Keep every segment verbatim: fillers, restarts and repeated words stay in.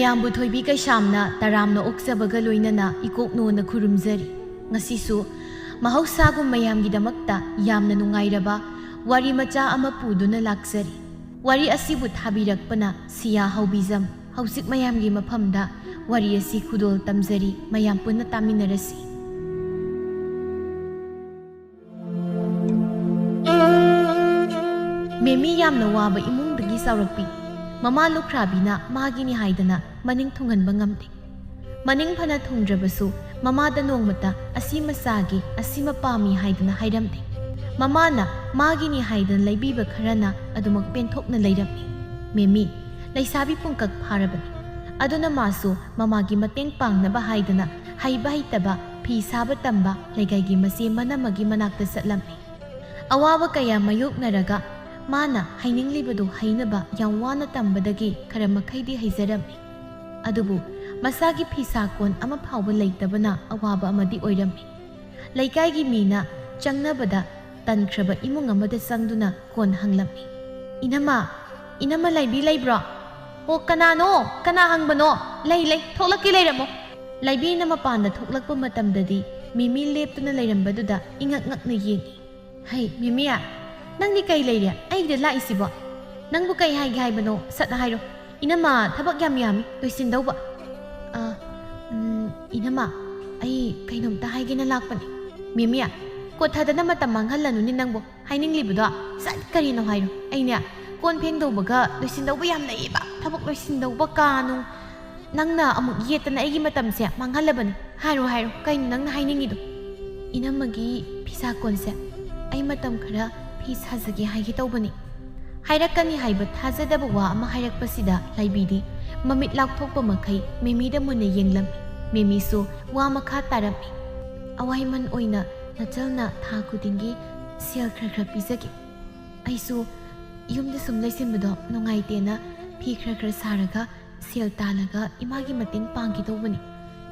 ꯌꯥꯝꯕꯨ ꯊꯣꯏꯕꯤ ꯀꯩꯁꯥꯝꯅ ꯇꯔꯥꯝꯅ ꯑꯣꯛꯆꯕꯒ ꯂꯣꯏꯅꯅ ꯏꯀꯣꯛꯅꯣꯅ ꯈꯨꯔꯨꯝꯖꯔꯤ꯫ ꯉꯁꯤꯁꯨ ꯃꯍꯧꯁꯥꯒꯨꯝ ꯃꯌꯥꯝꯒꯤꯗꯃꯛꯇ ꯌꯥꯝꯅ ꯅꯨꯡꯉꯥꯏꯔꯕ ꯋꯥꯔꯤ ꯃꯆꯥ ꯑꯃ ꯄꯨꯗꯨꯅ ꯂꯥꯛꯆꯔꯤ꯫ ꯋꯥꯔꯤ ꯑꯁꯤꯕꯨ ꯊꯥꯕꯤꯔꯛꯄꯅ ꯁꯤꯌꯥ ꯍꯥꯎꯕꯤꯖꯝ꯫ ꯍꯧꯖꯤꯛ ꯃꯌꯥꯝꯒꯤ ꯃꯐꯝꯗ ꯋꯥꯔꯤ ꯑꯁꯤ ꯈꯨꯗꯣꯜ ꯇꯝꯖꯔꯤ, ꯃꯌꯥꯝ ꯄꯨꯟꯅ ꯇꯥꯃꯤꯟꯅꯔꯁꯤ꯫ ꯃꯦꯃꯤ ꯌꯥꯝꯅ ꯋꯥꯕ ꯏꯃꯨꯡꯗꯒꯤ ꯆꯥꯎꯔꯛꯄꯤ꯫ ꯃꯃꯥ ꯂꯨꯈ꯭ꯔꯥꯕꯤꯅ ꯃꯥꯒꯤꯅꯤ ꯍꯥꯏꯗꯅ ꯃꯅꯤꯡ ꯊꯨꯡꯍꯟꯕ ꯉꯝꯗꯦ꯫ ꯃꯅꯤꯡ ꯐꯅ ꯊꯨꯡꯗ꯭ꯔꯕꯁꯨ ꯃꯃꯥꯗ ꯅꯣꯡꯃꯇ "ꯑꯁꯤ ꯃꯆꯥꯒꯤ, ꯑꯁꯤꯃ ꯄꯥꯝꯃꯤ" ꯍꯥꯏꯗꯅ ꯍꯥꯏꯔꯝꯗꯦ꯫ ꯃꯃꯥꯅ ꯃꯥꯒꯤꯅꯤ ꯍꯥꯏꯗꯅ ꯂꯩꯕꯤꯕ ꯈꯔꯅ ꯑꯗꯨꯃꯛ ꯄꯦꯟꯊꯣꯛꯅ ꯂꯩꯔꯝꯃꯤ꯫ ꯃꯦꯃꯤ ꯂꯩꯁꯥꯕꯤ ꯄꯨꯡꯀꯛ ꯐꯥꯔꯕꯅꯤ꯫ ꯑꯗꯨꯅ ꯃꯥꯁꯨ ꯃꯃꯥꯒꯤ ꯃꯇꯦꯡ ꯄꯥꯡꯅꯕ ꯍꯥꯏꯗꯅ ꯍꯩꯕ ꯍꯩꯇꯕ, ꯐꯤ ꯁꯥꯕ ꯇꯝꯕ ꯂꯩꯀꯥꯏꯒꯤ ꯃꯆꯦ ꯃꯅꯝꯃꯒꯤ ꯃꯅꯥꯛꯇ ꯆꯠꯂꯝꯃꯤ꯫ ꯑꯋꯥꯕ ꯀꯌꯥ ꯃꯥꯌꯣꯛꯅꯔꯒ ꯃꯥꯅ ꯍꯩꯅꯤꯡꯂꯤꯕꯗꯨ ꯍꯩꯅꯕ ꯌꯥꯝ ꯋꯥꯅ ꯇꯝꯕꯗꯒꯤ ꯈꯔ ꯃꯈꯩꯗꯤ ꯍꯩꯖꯔꯝꯃꯤ꯫ ꯑꯗꯨꯕꯨ ꯃꯁꯥꯒꯤ ꯐꯤꯁꯥ ꯀꯣꯟ ꯑꯃ ꯐꯥꯎꯕ ꯂꯩꯇꯕꯅ ꯑꯋꯥꯕ ꯑꯃꯗꯤ ꯑꯣꯏꯔꯝꯃꯤ꯫ ꯂꯩꯀꯥꯏꯒꯤ ꯃꯤꯅ ꯆꯪꯅꯕꯗ ꯇꯟꯈ꯭ꯔꯕ ꯏꯃꯨꯡ ꯑꯃꯗ ꯆꯪꯗꯨꯅ ꯀꯣꯟ ꯍꯪꯂꯝꯃꯤ꯫ "ꯏꯅꯝꯃ, ꯏꯅꯝꯃ ꯂꯥꯏꯕꯤ ꯂꯩꯕ꯭ꯔꯣ?" "ꯑꯣ, ꯀꯅꯥꯅꯣ? ꯀꯅꯥ ꯍꯪꯕꯅꯣ? ꯂꯩ, ꯂꯩ, ꯊꯣꯛꯂꯛꯀꯦ, ꯂꯩꯔꯝꯃꯣ꯫" ꯂꯥꯏꯕꯤꯅ ꯃꯄꯥꯟꯗ ꯊꯣꯛꯂꯛꯄ ꯃꯇꯝꯗꯗꯤ ꯃꯤꯃꯤ ꯂꯦꯞꯇꯨꯅ ꯂꯩꯔꯝꯕꯗꯨꯗ ꯏꯉꯛ ꯉꯛꯅ ꯌꯦꯡꯏ꯫ "ꯍꯩ, ꯃꯤꯃꯤ, ꯅꯪꯗꯤ ꯀꯩ ꯂꯩꯔꯦ ꯑꯩꯒꯤꯗ ꯂꯥꯛꯏꯁꯤꯕꯣ? ꯅꯪꯕꯨ ꯀꯩ ꯍꯥꯏꯒꯦ ꯍꯥꯏꯕꯅꯣ? ꯁꯠ ꯍꯥꯏꯔꯣ꯫ ꯏꯅꯝꯃ, ꯊꯕꯛ ꯌꯥꯝ ꯌꯥꯝꯃꯤ ꯂꯣꯏꯁꯤꯟꯗꯧꯕ꯫" "ꯑ, ꯎꯝ, ꯏꯅꯝꯃ, ꯑꯩ ꯀꯩꯅꯣꯝꯇ ꯍꯥꯏꯒꯦꯅ ꯂꯥꯛꯄꯅꯦ꯫" "ꯃꯤꯃꯤ, ꯀꯣꯊꯗꯅ ꯃꯇꯝ ꯃꯥꯡꯍꯜꯂꯅꯨꯅꯦ ꯅꯪꯕꯨ꯫ ꯍꯥꯏꯅꯤꯡꯂꯤꯕꯗꯣ ꯁꯠ ꯀꯔꯤꯅꯣ ꯍꯥꯏꯔꯣ꯫ ꯑꯩꯅꯦ, ꯀꯣꯟ ꯐꯦꯡꯗꯧꯕꯒ ꯂꯣꯏꯁꯤꯟꯗꯧꯕ ꯌꯥꯝ ꯂꯩꯌꯦꯕ, ꯊꯕꯛ ꯂꯣꯏꯁꯤꯟꯗꯧꯕ ꯀꯥ ꯅꯨꯡ꯫ ꯅꯪꯅ ꯑꯃꯨꯛ ꯌꯦꯠꯇꯅ ꯑꯩꯒꯤ ꯃꯇꯝꯁꯦ ꯃꯥꯡꯍꯜꯂꯕꯅꯤ꯫ ꯍꯥꯏꯔꯣ, ꯍꯥꯏꯔꯣ, ꯀꯩꯅꯣ ꯅꯪꯅ ꯍꯥꯏꯅꯤꯡꯉꯤꯗꯣ?" "ꯏꯅꯝꯃꯒꯤ ꯐꯤꯁꯥ ꯀꯣꯟꯁꯦ ꯑꯩ ꯃꯇꯝ ꯈꯔ ꯐꯤ ꯁꯥꯖꯒꯦ ꯍꯥꯏꯒꯦ ꯇꯧꯕꯅꯤ꯫" ꯍꯥꯏꯔꯛꯀꯅꯤ ꯍꯥꯏꯕ ꯊꯥꯖꯗꯕ ꯋꯥ ꯑꯃ ꯍꯥꯏꯔꯛꯄꯁꯤꯗ ꯂꯥꯏꯕꯤꯗꯤ ꯃꯃꯤꯠ ꯂꯥꯎꯊꯣꯛꯄ ꯃꯈꯩ ꯃꯦꯃꯤꯗ ꯃꯨꯟꯅ ꯌꯦꯡꯂꯝꯃꯤ꯫ ꯃꯦꯃꯤꯁꯨ ꯋꯥ ꯃꯈꯥ ꯇꯥꯔꯝꯃꯤ꯫ "ꯑꯋꯥꯏꯃꯟ ꯑꯣꯏꯅ ꯅꯆꯜꯅ ꯊꯥ ꯈꯨꯗꯤꯡꯒꯤ ꯁꯦꯜ ꯈꯔ ꯈꯔ ꯄꯤꯖꯒꯦ꯫ ꯑꯩꯁꯨ ꯌꯨꯝꯗ ꯁꯨꯝ ꯂꯩꯁꯤꯟꯕꯗꯣ ꯅꯨꯡꯉꯥꯏꯇꯦꯅ ꯐꯤ ꯈꯔ ꯈꯔ ꯁꯥꯔꯒ ꯁꯦꯜ ꯇꯥꯜꯂꯒ ꯏꯃꯥꯒꯤ ꯃꯇꯦꯡ ꯄꯥꯡꯒꯦ ꯇꯧꯕꯅꯤ꯫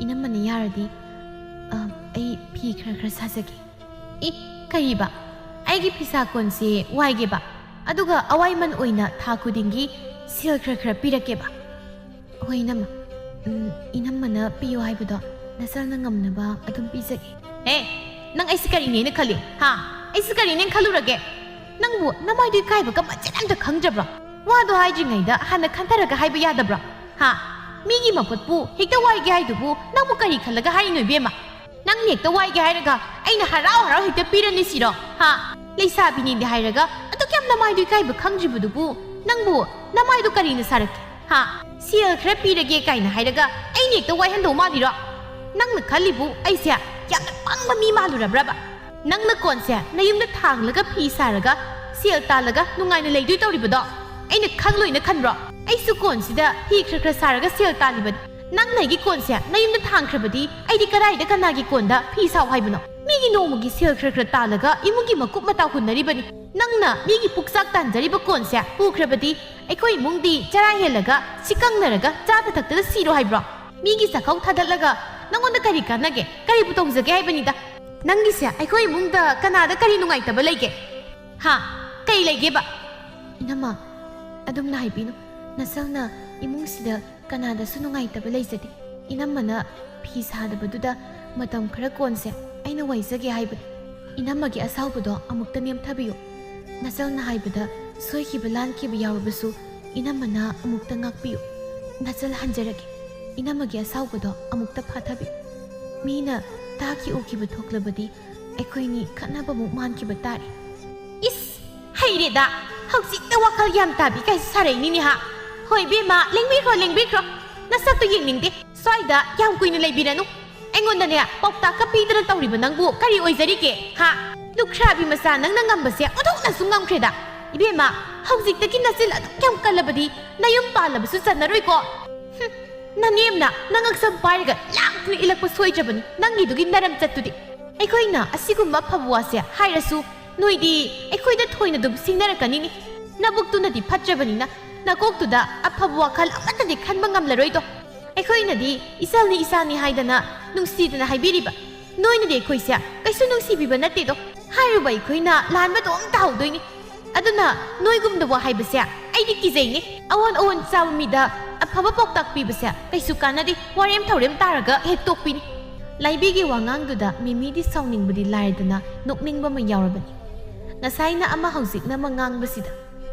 ꯏꯅꯝꯃꯅ ꯌꯥꯔꯗꯤ, ꯑ, ꯑꯩ ꯐꯤ ꯈꯔ ꯈꯔ ꯁꯥꯖꯒꯦ꯫" "ꯏ, ꯀꯔꯤꯕ? ꯑꯩꯒꯤ ꯐꯤꯁꯥ ꯀꯣꯟꯁꯦ ꯋꯥꯏꯒꯦꯕ, ꯑꯗꯨꯒ ꯑꯋꯥꯏꯃꯟ ꯑꯣꯏꯅ ꯊꯥ ꯈꯨꯗꯤꯡꯒꯤ ꯁꯦꯜ ꯈꯔ ꯈꯔ ꯄꯤꯔꯛꯀꯦꯕ?" ꯍꯣꯏ, ꯏꯅꯝꯃ꯫ ꯎꯝ, ꯏꯅꯝꯃꯅ ꯄꯤꯌꯨ ꯍꯥꯏꯕꯗꯣ ꯅꯆꯜꯅ ꯉꯝꯅꯕ ꯑꯗꯨꯝ ꯄꯤꯖꯒꯦ꯫ ꯍꯦ, ꯅꯪ ꯑꯩꯁꯤ ꯀꯔꯤꯅꯦꯅ ꯈꯜꯂꯤ? ꯍꯥ? ꯑꯩꯁꯤ ꯀꯔꯤꯅꯦꯅ ꯈꯜꯂꯨꯔꯒꯦ? ꯅꯪꯕꯨ ꯅꯃꯥꯏꯗꯨ ꯏꯀꯥꯏꯕꯒ ꯃꯆꯦꯠ ꯑꯝꯇ ꯈꯪꯗ꯭ꯔꯕ꯭ꯔꯣ? ꯋꯥꯗꯣ ꯍꯥꯏꯗ꯭ꯔꯤꯉꯩꯗ ꯍꯥꯟꯅ ꯈꯟꯊꯔꯒ ꯍꯥꯏꯕ ꯌꯥꯗꯕ꯭ꯔꯣ? ꯍꯥ? ꯃꯤꯒꯤ ꯃꯄꯣꯠꯄꯨ ꯍꯦꯛꯇ ꯋꯥꯏꯒꯦ ꯍꯥꯏꯗꯨꯕꯨ ꯅꯪꯕꯨ ꯀꯔꯤ ꯈꯜꯂꯒ ꯍꯥꯏꯔꯤꯅꯣ, ꯏꯕꯦꯝꯃ? ꯅꯪꯅ ꯍꯦꯛꯇ ꯋꯥꯏꯒꯦ ꯍꯥꯏꯔꯒ ꯑꯩꯅ ꯍꯔꯥꯎ ꯍꯔꯥꯎ ꯍꯦꯛꯇ ꯄꯤꯔꯅꯤ ꯁꯤꯔꯣ? ꯍꯥ? ꯂꯩꯁꯥꯕꯤꯅꯤꯗꯤ ꯍꯥꯏꯔꯒ ꯑꯗꯨꯛ ꯌꯥꯝ ꯅꯃꯥꯏꯗꯨ ꯏꯀꯥꯏꯕ ꯈꯪꯗ꯭ꯔꯤꯕꯗꯨꯕꯨ ꯅꯪꯕꯨ ꯅꯃꯥꯏꯗꯨ ꯀꯔꯤꯅ ꯁꯥꯔꯛꯀꯦ? ꯍꯥ? ꯁꯦꯜ ꯈꯔ ꯄꯤꯔꯒꯦ ꯀꯥꯏꯅ ꯍꯥꯏꯔꯒ ꯑꯩꯅ ꯍꯦꯛꯇ ꯋꯥꯏꯍꯟꯗꯧ ꯃꯥꯜꯂꯤꯔꯣ? ꯅꯪꯅ ꯈꯜꯂꯤꯕꯨ ꯑꯩꯁꯦ ꯌꯥꯝꯅ ꯄꯪꯕ ꯃꯤ ꯃꯥꯜꯂꯨꯔꯕ꯭ꯔꯕ? ꯅꯪꯅ ꯀꯣꯟꯁꯦ ꯅꯌꯨꯝꯗ ꯊꯥꯡꯂꯒ ꯐꯤ ꯁꯥꯔꯒ ꯁꯦꯜ ꯇꯥꯜꯂꯒ ꯅꯨꯡꯉꯥꯏꯅ ꯂꯩꯗꯣꯏ ꯇꯧꯔꯤꯕꯗꯣ ꯑꯩꯅ ꯈꯪꯂꯣꯏꯅ ꯈꯟꯕ꯭ꯔꯣ? ꯑꯩꯁꯨ ꯀꯣꯟꯁꯤꯗ ꯐꯤ ꯈꯔ ꯈꯔ ꯁꯥꯔꯒ ꯁꯦꯜ ꯇꯥꯜꯂꯤꯕꯅꯤ꯫ ꯅꯪꯅ ꯑꯩꯒꯤ ꯀꯣꯟꯁꯦ ꯅꯌꯨꯝꯗ ꯊꯥꯡꯈ꯭ꯔꯕꯗꯤ ꯑꯩꯗꯤ ꯀꯗꯥꯏꯗ ꯀꯅꯥꯒꯤ ꯀꯣꯟꯗ ꯐꯤ ꯁꯥꯎ ꯍꯥꯏꯕꯅꯣ? ꯃꯤꯒꯤ ꯅꯣꯡꯃꯒꯤ ꯁꯦꯜ ꯈꯔ ꯈꯔ ꯇꯥꯜꯂꯒ ꯏꯃꯨꯡꯒꯤ ꯃꯀꯨꯞ ꯃꯇꯥ ꯍꯨꯟꯅꯔꯤꯕꯅꯤ꯫ ꯅꯪꯅ ꯃꯤꯒꯤ ꯄꯨꯛꯆꯥꯛ ꯇꯥꯟꯖꯔꯤꯕ ꯀꯣꯟꯁꯦ ꯄꯨꯈ꯭ꯔꯕꯗꯤ ꯑꯩꯈꯣꯏ ꯏꯃꯨꯡꯗꯤ ꯆꯔꯥ ꯍꯦꯜꯂꯒ ꯁꯤꯀꯪꯅꯔꯒ ꯆꯥꯗ ꯊꯛꯇꯗ ꯁꯤꯔꯣ ꯍꯥꯏꯕ꯭ꯔꯣ? ꯃꯤꯒꯤ ꯆꯥꯛꯈꯥꯎ ꯊꯥꯗꯠꯂꯒ ꯅꯪꯉꯣꯟꯗ ꯀꯔꯤ ꯀꯥꯟꯅꯒꯦ? ꯀꯔꯤꯕꯨ ꯇꯧꯖꯒꯦ ꯍꯥꯏꯕꯅꯤꯗ? ꯅꯪꯒꯤꯁꯦ ꯑꯩꯈꯣꯏ ꯏꯃꯨꯡꯗ ꯀꯅꯥꯗ ꯀꯔꯤ ꯅꯨꯡꯉꯥꯏꯇꯕ ꯂꯩꯒꯦ? ꯍꯥ? ꯀꯩ ꯂꯩꯒꯦꯕ? ꯏꯅꯝꯃ, ꯑꯗꯨꯝꯅ ꯍꯥꯏꯕꯤꯅꯨ꯫ ꯅꯆꯜꯅ ꯏꯃꯨꯡꯁꯤꯗ ꯀꯅꯥꯗꯁꯨ ꯅꯨꯡꯉꯥꯏꯇꯕ ꯂꯩꯖꯗꯦ꯫ ꯏꯅꯝꯃꯅ ꯐꯤ ꯁꯥꯗꯕꯗꯨꯗ ꯃꯇꯝ ꯈꯔ ꯀꯣꯟꯁꯦ ꯑꯩꯅ ꯋꯥꯏꯖꯒꯦ ꯍꯥꯏꯕꯅꯤ꯫ ꯏꯅꯝꯃꯒꯤ ꯑꯁꯥꯎꯕꯗꯣ ꯑꯃꯨꯛꯇ ꯅꯦꯝꯊꯕꯤꯌꯨ꯫ ꯅꯆꯜꯅ ꯍꯥꯏꯕꯗ ꯁꯣꯏꯈꯤꯕ ꯂꯥꯟꯈꯤꯕ ꯌꯥꯎꯔꯕꯁꯨ ꯏꯅꯝꯃꯅ ꯑꯃꯨꯛꯇ ꯉꯥꯛꯄꯤꯌꯨ꯫ ꯅꯆꯜ ꯍꯟꯖꯔꯒꯦ꯫ ꯏꯅꯝꯃꯒꯤ ꯑꯁꯥꯎꯕꯗꯣ ꯑꯃꯨꯛꯇ ꯐꯥꯊꯕꯤꯌꯨ꯫ ꯃꯤꯅ ꯇꯥꯈꯤ ꯎꯈꯤꯕ ꯊꯣꯛꯂꯕꯗꯤ ꯑꯩꯈꯣꯏꯅꯤ ꯈꯠꯅꯕꯃꯨꯛ ꯃꯥꯟꯈꯤꯕ ꯇꯥꯔꯦ꯫ ꯏꯁ! ꯍꯩꯔꯦꯗ! ꯍꯧꯖꯤꯛꯇ ꯋꯥꯈꯜ ꯌꯥꯝ ꯇꯥꯕꯤ ꯀꯥꯏꯁꯦ ꯁꯥꯔꯛꯏꯅꯤꯅꯦ ꯍꯥ? ꯍꯣꯏ ꯏꯕꯦꯝꯃ, ꯂꯦꯡꯕꯤꯈ꯭ꯔꯣ, ꯂꯦꯡꯕꯤꯈ꯭ꯔꯣ꯫ ꯅꯁꯛꯇꯣ ꯌꯦꯡꯅꯤꯡꯗꯦ꯫ ꯁ꯭ꯋꯥꯏꯗ ꯌꯥꯝ ꯀꯨꯏꯅ ꯂꯩꯕꯤꯔꯅꯨ꯫ ꯑꯩꯉꯣꯟꯗꯅꯦ ꯄꯥꯎꯇꯥꯛꯀ ꯄꯤꯗꯅ ꯇꯧꯔꯤꯕ ꯅꯪꯕꯨ ꯀꯔꯤ ꯑꯣꯏꯖꯔꯤꯒꯦ ꯍꯥ? ꯂꯨꯈ꯭ꯔꯥꯕꯤ ꯃꯆꯥ, ꯅꯪꯅ ꯉꯝꯕꯁꯦ ꯑꯣꯟꯊꯣꯛꯅꯁꯨ ꯉꯝꯈ꯭ꯔꯦꯗ꯫ ꯏꯕꯦꯝꯃ, ꯍꯧꯖꯤꯛꯇꯒꯤ ꯅꯆꯤꯜ ꯑꯗꯨꯛ ꯌꯥꯝ ꯀꯜꯂꯕꯗꯤ ꯅꯌꯨꯝ ꯄꯥꯜꯂꯕꯁꯨ ꯆꯟꯅꯔꯣꯏꯀꯣ꯫ ꯍꯨꯝ, ꯅꯅꯦꯝꯅ ꯅꯉꯛꯁꯝ ꯄꯥꯏꯔꯒ ꯂꯥꯡꯗꯨꯅ ꯏꯜꯂꯛꯄ ꯁꯣꯏꯗ꯭ꯔꯕꯅꯤ ꯅꯪꯒꯤꯗꯨꯒꯤ ꯅꯔꯝ ꯆꯠꯇꯨꯗꯤ꯫ ꯑꯩꯈꯣꯏꯅ ꯑꯁꯤꯒꯨꯝꯕ ꯑꯐꯕ ꯋꯥꯁꯦ ꯍꯥꯏꯔꯁꯨ ꯅꯣꯏꯗꯤ ꯑꯩꯈꯣꯏꯗ ꯊꯣꯏꯅ ꯑꯗꯨꯝ ꯁꯤꯡꯅꯔꯛꯀꯅꯤꯅꯦ꯫ ꯅꯕꯨꯛꯇꯨꯅꯗꯤ ꯐꯠꯇ꯭ꯔꯕꯅꯤꯅ ꯅꯀꯣꯛꯇꯨꯗ ꯑꯐꯕ ꯋꯥꯈꯜ ꯑꯃꯠꯇꯗꯤ ꯈꯟꯕ ꯉꯝꯂꯔꯣꯏꯗꯣ꯫ ꯑꯩꯈꯣꯏꯅꯗꯤ ꯏꯆꯜꯅꯤ ꯏꯆꯥꯅꯤ ꯍꯥꯏꯗꯅ ꯅꯨꯡꯁꯤꯗꯅ ꯍꯥꯏꯕꯤꯔꯤꯕ꯫ ꯅꯣꯏꯅꯗꯤ ꯑꯩꯈꯣꯏꯁꯦ ꯀꯩꯁꯨ ꯅꯨꯡꯁꯤꯕꯤꯕ ꯅꯠꯇꯦꯗꯣ꯫ ꯍꯥꯏꯔꯨꯕ ꯑꯩꯈꯣꯏꯅ ꯂꯥꯟꯕꯗꯣ ꯑꯗꯨꯝ ꯇꯥꯍꯧꯗꯣꯏꯅꯤ꯫ ꯑꯗꯨꯅ ꯅꯣꯏꯒꯨꯝꯗꯕ ꯍꯥꯏꯕꯁꯦ ꯑꯩꯗꯤ ꯀꯤꯖꯩꯅꯦ꯫ ꯑꯑꯣꯟ ꯑꯑꯣꯟ ꯆꯥꯕ ꯃꯤꯗ ꯑꯐꯕ ꯄꯥꯎꯇꯥꯛ ꯄꯤꯕꯁꯦ ꯀꯩꯁꯨ ꯀꯥꯟꯅꯗꯦ꯫ ꯋꯥꯔꯦꯝ ꯊꯧꯔꯦꯝ ꯇꯥꯔꯒ ꯍꯦꯛ ꯇꯣꯛꯄꯤꯅꯤ꯫ ꯂꯥꯏꯕꯤꯒꯤ ꯋꯥꯉꯥꯡꯗꯨꯗ ꯃꯤꯃꯤꯗꯤ ꯁꯥꯎꯅꯤꯡꯕꯗꯤ ꯂꯥꯏꯔꯗꯅ ꯅꯣꯛꯅꯤꯡꯕ ꯑꯃ ꯌꯥꯎꯔꯕꯅꯤ꯫ ꯉꯁꯥꯏꯅ ꯑꯃ ꯍꯧꯖꯤꯛꯅ ꯑꯃ ꯉꯥꯡꯕꯁꯤꯗ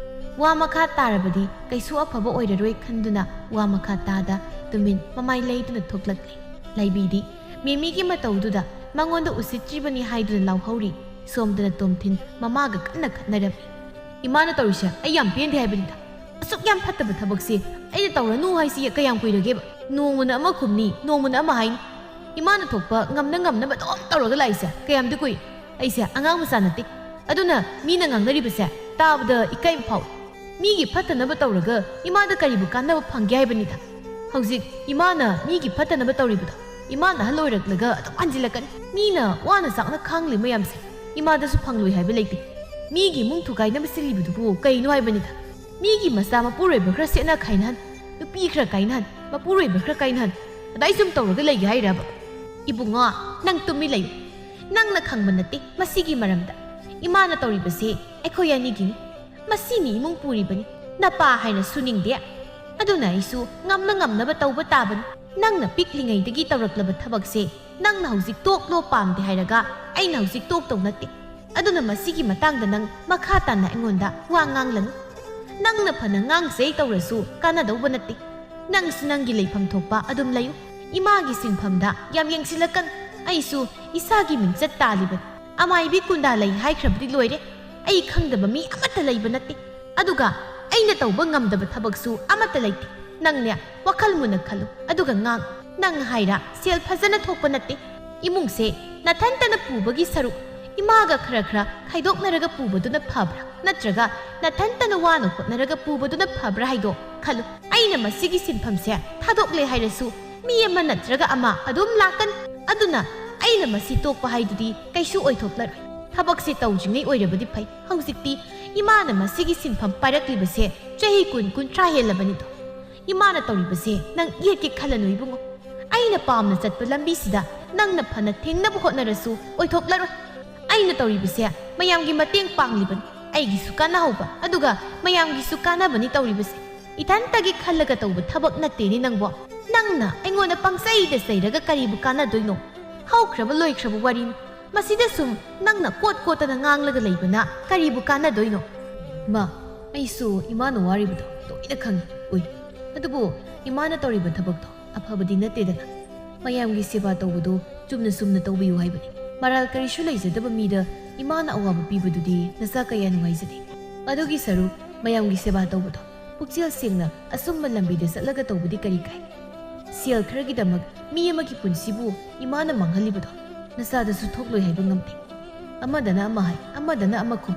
ꯋꯥ ꯃꯈꯥ ꯇꯥꯔꯕꯗꯤ ꯀꯩꯁꯨ ꯑꯐꯕ ꯑꯣꯏꯔꯔꯣꯏ ꯈꯟꯗꯨꯅ ꯋꯥ ꯃꯈꯥ ꯇꯥꯗ ꯇꯨꯃꯤꯟ ꯃꯃꯥꯏ ꯂꯩꯗꯨꯅ ꯊꯣꯛꯂꯛꯂꯦ꯫ ꯂꯥꯏꯕꯤꯗꯤ ꯃꯤꯃꯤꯒꯤ ꯃꯇꯧꯗꯨꯗ ꯃꯉꯣꯟꯗ ꯎꯁꯤꯠꯇ꯭ꯔꯤꯕꯅꯤ ꯍꯥꯏꯗꯨꯅ ꯂꯥꯎꯍꯧꯔꯤ꯫ ꯁꯣꯝꯗꯅ ꯇꯣꯝꯊꯤꯟ ꯃꯃꯥꯒ ꯀꯟꯅ ꯈꯠꯅꯔꯝꯃꯤ꯫ "ꯏꯃꯥꯅ ꯇꯧꯔꯤꯁꯦ ꯑꯩ ꯌꯥꯝ ꯄꯦꯟꯗꯦ ꯍꯥꯏꯕꯅꯤꯗ꯫ ꯑꯁꯨꯛ ꯌꯥꯝ ꯐꯠꯇꯕ ꯊꯕꯛꯁꯦ ꯑꯩꯅ ꯇꯧꯔꯅꯨ ꯍꯥꯏꯁꯤ ꯀꯌꯥꯝ ꯀꯨꯏꯔꯒꯦꯕ? ꯅꯣꯡꯃꯅ ꯑꯃ ꯈꯨꯝꯅꯤ, ꯅꯣꯡꯃꯅ ꯑꯃ ꯍꯥꯏꯅꯤ꯫ ꯏꯃꯥꯅ ꯊꯣꯛꯄ ꯉꯝꯅ ꯉꯝꯅꯕ ꯑꯗꯨꯝ ꯇꯧꯔꯒ ꯂꯥꯛꯏꯁꯦ ꯀꯌꯥꯝꯗꯤ ꯀꯨꯏꯔꯦ? ꯑꯩꯁꯦ ꯑꯉꯥꯡ ꯃꯆꯥ ꯅꯠꯇꯦ꯫ ꯑꯗꯨꯅ ꯃꯤꯅ ꯉꯥꯡꯅꯔꯤꯕꯁꯦ ꯇꯥꯕꯗ ꯏꯀꯥꯏꯕ ꯐꯥꯎꯏ꯫ ꯃꯤꯒꯤ ꯐꯠꯇꯅꯕ ꯇꯧꯔꯒ ꯏꯃꯥꯗ ꯀꯔꯤꯕꯨ ꯀꯥꯟꯅꯕ ꯐꯪꯒꯦ ꯍꯥꯏꯕꯅꯤꯗ? ꯍꯧꯖꯤꯛ ꯏꯃꯥꯅ ꯃꯤꯒꯤ ꯐꯠꯇꯅꯕ ꯇꯧꯔꯤꯕꯗꯣ ꯏꯃꯥꯅ ꯑꯍꯜ ꯑꯣꯏꯔꯛꯂꯒ ꯑꯗꯨꯝ ꯍꯟꯖꯤꯜꯂꯛꯀꯅꯤ꯫ ꯃꯤꯅ ꯋꯥꯅ ꯆꯥꯛꯅ ꯈꯥꯡꯂꯤ ꯃꯌꯥꯝꯁꯦ ꯏꯃꯥꯗꯁꯨ ꯐꯪꯂꯣꯏ ꯍꯥꯏꯕ ꯂꯩꯇꯦ꯫ ꯃꯤꯒꯤ ꯏꯃꯨꯡ ꯊꯨꯒꯥꯏꯅꯕ ꯁꯤꯜꯂꯤꯕꯗꯨꯕꯨ ꯀꯩꯅꯣ ꯍꯥꯏꯕꯅꯤꯗ? ꯃꯤꯒꯤ ꯃꯆꯥ ꯃꯄꯨꯔꯣꯏꯕ ꯈꯔ ꯁꯦꯠꯅ ꯈꯥꯏꯅꯍꯟ, ꯅꯨꯄꯤ ꯈꯔ ꯀꯥꯏꯅꯍꯟ, ꯃꯄꯨꯔꯣꯏꯕ ꯈꯔ ꯀꯥꯏꯅꯍꯟ, ꯑꯗꯥꯏ ꯁꯨꯝ ꯇꯧꯔꯒ ꯂꯩꯒꯦ ꯍꯥꯏꯔꯕ? ꯏꯕꯨꯡꯉꯣ, ꯅꯪ ꯇꯨꯝꯃꯤ ꯂꯩꯌꯨ꯫ ꯅꯪꯅ ꯈꯪꯕ ꯅꯠꯇꯦ ꯃꯁꯤꯒꯤ ꯃꯔꯝꯗ꯫ ꯏꯃꯥꯅ ꯇꯧꯔꯤꯕꯁꯦ ꯑꯩꯈꯣꯏ ꯑꯅꯤꯒꯤꯅꯤ꯫ ꯃꯁꯤꯅꯤ ꯏꯃꯨꯡ ꯄꯨꯔꯤꯕꯅꯤ꯫ ꯅꯄꯥ ꯍꯥꯏꯅ ꯁꯨꯅꯤꯡꯗꯦ꯫ ꯑꯗꯨꯅ ꯑꯩꯁꯨ ꯉꯝꯅ ꯉꯝꯅꯕ ꯇꯧꯕ ꯇꯥꯕꯅꯤ꯫ ꯅꯪꯅ ꯄꯤꯛꯂꯤꯉꯩꯗꯒꯤ ꯇꯧꯔꯛꯂꯕ ꯊꯕꯛꯁꯦ ꯅꯪꯅ ꯍꯧꯖꯤꯛ ꯇꯣꯛꯂꯣ ꯄꯥꯝꯗꯦ ꯍꯥꯏꯔꯒ ꯑꯩꯅ ꯍꯧꯖꯤꯛ ꯇꯣꯛꯇꯧ ꯅꯠꯇꯦ꯫ ꯑꯗꯨꯅ ꯃꯁꯤꯒꯤ ꯃꯇꯥꯡꯗ ꯅꯪ ꯃꯈꯥ ꯇꯥꯅ ꯑꯩꯉꯣꯟꯗ ꯋꯥ ꯉꯥꯡꯂꯅꯨ꯫ ꯅꯪꯅ ꯐꯅ ꯉꯥꯡꯖꯩ ꯇꯧꯔꯁꯨ ꯀꯥꯟꯅꯗꯧꯕ ꯅꯠꯇꯦ꯫ ꯅꯪꯁꯨ ꯅꯪꯒꯤ ꯂꯩꯐꯝ ꯊꯣꯛꯄ ꯑꯗꯨꯝ ꯂꯩꯌꯨ꯫ ꯏꯃꯥꯒꯤ ꯁꯤꯟꯐꯝꯗ ꯌꯥꯝ ꯌꯦꯡꯁꯤꯜꯂꯛꯀꯅꯨ꯫ ꯑꯩꯁꯨ ꯏꯁꯥꯒꯤ ꯃꯤꯡꯆꯠ ꯇꯥꯜꯂꯤꯕꯅꯤ꯫ ꯑꯃꯥꯏꯕꯤ ꯀꯨꯟꯗꯥ ꯂꯩ ꯍꯥꯏꯈ꯭ꯔꯕꯗꯤ ꯂꯣꯏꯔꯦ꯫ ꯑꯩ ꯈꯪꯗꯕ ꯃꯤ ꯑꯃꯠꯇ ꯂꯩꯕ ꯅꯠꯇꯦ꯫ ꯑꯗꯨꯒ ꯑꯩꯅ ꯇꯧꯕ ꯉꯝꯗꯕ ꯊꯕꯛꯁꯨ ꯑꯃꯠꯇ ꯂꯩꯇꯦ꯫ ꯅꯪꯅꯦ, ꯋꯥꯈꯜ ꯃꯨꯟꯅ ꯈꯜꯂꯨ, ꯑꯗꯨꯒ ꯉꯥꯡ꯫ ꯅꯪ ꯍꯥꯏꯔ ꯁꯦꯜ ꯐꯖꯅ ꯊꯣꯛꯄ ꯅꯠꯇꯦ꯫ ꯏꯃꯨꯡꯁꯦ ꯅꯊꯟꯇꯅ ꯄꯨꯕꯒꯤ ꯁꯔꯨꯛ ꯏꯃꯥꯒ ꯈꯔ ꯈꯔ ꯈꯥꯏꯗꯣꯛꯅꯔꯒ ꯄꯨꯕꯗꯨꯅ ꯐꯕ꯭ꯔꯥ? ꯅꯠꯇ꯭ꯔꯒ ꯅꯊꯟꯇꯅ ꯋꯥꯅ ꯍꯣꯠꯅꯔꯒ ꯄꯨꯕꯗꯨꯅ ꯐꯕ꯭ꯔꯥ ꯍꯥꯏꯗꯣ ꯈꯜꯂꯨ꯫ ꯑꯩꯅ ꯃꯁꯤꯒꯤ ꯁꯤꯟꯐꯝꯁꯦ ꯊꯥꯗꯣꯛꯂꯦ ꯍꯥꯏꯔꯁꯨ ꯃꯤ ꯑꯃ ꯅꯠꯇ꯭ꯔꯒ ꯑꯃ ꯑꯗꯨꯝ ꯂꯥꯛꯀꯅꯤ꯫ ꯑꯗꯨꯅ ꯑꯩꯅ ꯃꯁꯤ ꯇꯣꯛꯄ ꯍꯥꯏꯗꯨꯗꯤ ꯀꯩꯁꯨ ꯑꯣꯏꯊꯣꯛꯂꯔꯣꯏ꯫ ꯊꯕꯛꯁꯦ ꯇꯧꯗ꯭ꯔꯤꯉꯩ ꯑꯣꯏꯔꯕꯗꯤ ꯐꯩ꯫ ꯍꯧꯖꯤꯛꯇꯤ ꯏꯃꯥꯅ ꯃꯁꯤꯒꯤ ꯁꯤꯟꯐꯝ ꯄꯥꯏꯔꯛꯂꯤꯕꯁꯦ ꯆꯍꯤ ꯀꯨꯟ, ꯀꯨꯟꯊ꯭ꯔꯥ ꯍꯦꯜꯂꯕꯅꯤꯗꯣ꯫ ꯏꯃꯥꯅ ꯇꯧꯔꯤꯕꯁꯦ ꯅꯪ ꯌꯦꯠꯀꯦ ꯈꯜꯂꯅꯨ ꯏꯕꯨꯡꯉꯣ꯫ ꯑꯩꯅ ꯄꯥꯝꯅ ꯆꯠꯄ ꯂꯝꯕꯤꯁꯤꯗ ꯅꯪꯅ ꯐꯅ ꯊꯦꯡꯅꯕ ꯍꯣꯠꯅꯔꯁꯨ ꯑꯣꯏꯊꯣꯛꯂꯔꯣꯏ꯫ ꯑꯩꯅ ꯇꯧꯔꯤꯕꯁꯦ ꯃꯌꯥꯝꯒꯤ ꯃꯇꯦꯡ ꯄꯥꯡꯂꯤꯕꯅꯤ꯫ ꯑꯩꯒꯤꯁꯨ ꯀꯥꯟꯅꯍꯧꯕ, ꯑꯗꯨꯒ ꯃꯌꯥꯝꯒꯤꯁꯨ ꯀꯥꯟꯅꯕꯅꯤ ꯇꯧꯔꯤꯕꯁꯦ꯫ ꯏꯊꯟꯇꯒꯤ ꯈꯜꯂꯒ ꯇꯧꯕ ꯊꯕꯛ ꯅꯠꯇꯦꯅꯦ ꯅꯪꯕꯣ꯫ ꯅꯪꯅ ꯑꯩꯉꯣꯟꯗ ꯄꯪꯆꯩꯗ ꯆꯩꯔꯒ ꯀꯔꯤꯕꯨ ꯀꯥꯟꯅꯗꯣꯏꯅꯣ? ꯍꯧꯈ꯭ꯔꯕ ꯂꯣꯏꯈ꯭ꯔꯕ ꯋꯥꯔꯤꯅꯤ꯫ ꯃꯁꯤꯗ ꯁꯨꯝ ꯅꯪꯅ ꯀꯣꯠ ꯀꯣꯠꯇꯅ ꯉꯥꯡꯂꯒ ꯂꯩꯕꯅ ꯀꯔꯤꯕꯨ ꯀꯥꯟꯅꯗꯣꯏꯅꯣ? ꯃꯥ, ꯑꯩꯁꯨ ꯏꯃꯥꯅ ꯋꯥꯔꯤꯕꯗꯣ ꯂꯣꯏꯅ ꯈꯪꯏ꯫ ꯎꯏ꯫ ꯑꯗꯨꯕꯨ ꯏꯃꯥꯅ ꯇꯧꯔꯤꯕ ꯊꯕꯛꯇꯣ ꯑꯐꯕꯗꯤ ꯅꯠꯇꯦꯗꯅ꯫ ꯃꯌꯥꯝꯒꯤ ꯁꯦꯕꯥ ꯇꯧꯕꯗꯣ ꯆꯨꯝꯅ ꯆꯨꯝꯅ ꯇꯧꯕꯤꯌꯨ ꯍꯥꯏꯕꯅꯤ꯫ ꯃꯔꯥꯜ ꯀꯔꯤꯁꯨ ꯂꯩꯖꯗꯕ ꯃꯤꯗ ꯏꯃꯥꯅ ꯑꯋꯥꯕ ꯄꯤꯕꯗꯨꯗꯤ ꯅꯆꯥ ꯀꯌꯥ ꯅꯨꯡꯉꯥꯏꯖꯗꯦ꯫ ꯑꯗꯨꯒꯤ ꯁꯔꯨꯛ ꯃꯌꯥꯝꯒꯤ ꯁꯦꯕꯥ ꯇꯧꯕꯗꯣ ꯄꯨꯛꯆꯦꯜ ꯁꯦꯡꯅ ꯑꯆꯨꯝꯕ ꯂꯝꯕꯤꯗ ꯆꯠꯂꯒ ꯇꯧꯕꯗꯤ ꯀꯔꯤ ꯀꯥꯏ? ꯁꯦꯜ ꯈꯔꯒꯤꯗꯃꯛ ꯃꯤ ꯑꯃꯒꯤ ꯄꯨꯟꯁꯤꯕꯨ ꯏꯃꯥꯅ ꯃꯥꯡꯍꯜꯂꯤꯕꯗꯣ ꯅꯆꯥꯗꯁꯨ ꯊꯣꯛꯂꯣꯏ ꯍꯥꯏꯕ ꯉꯝꯗꯦ꯫ ꯑꯃꯗꯅ ꯑꯃ ꯍꯥꯏ, ꯑꯃꯗꯅ ꯑꯃ ꯈꯨꯝ꯫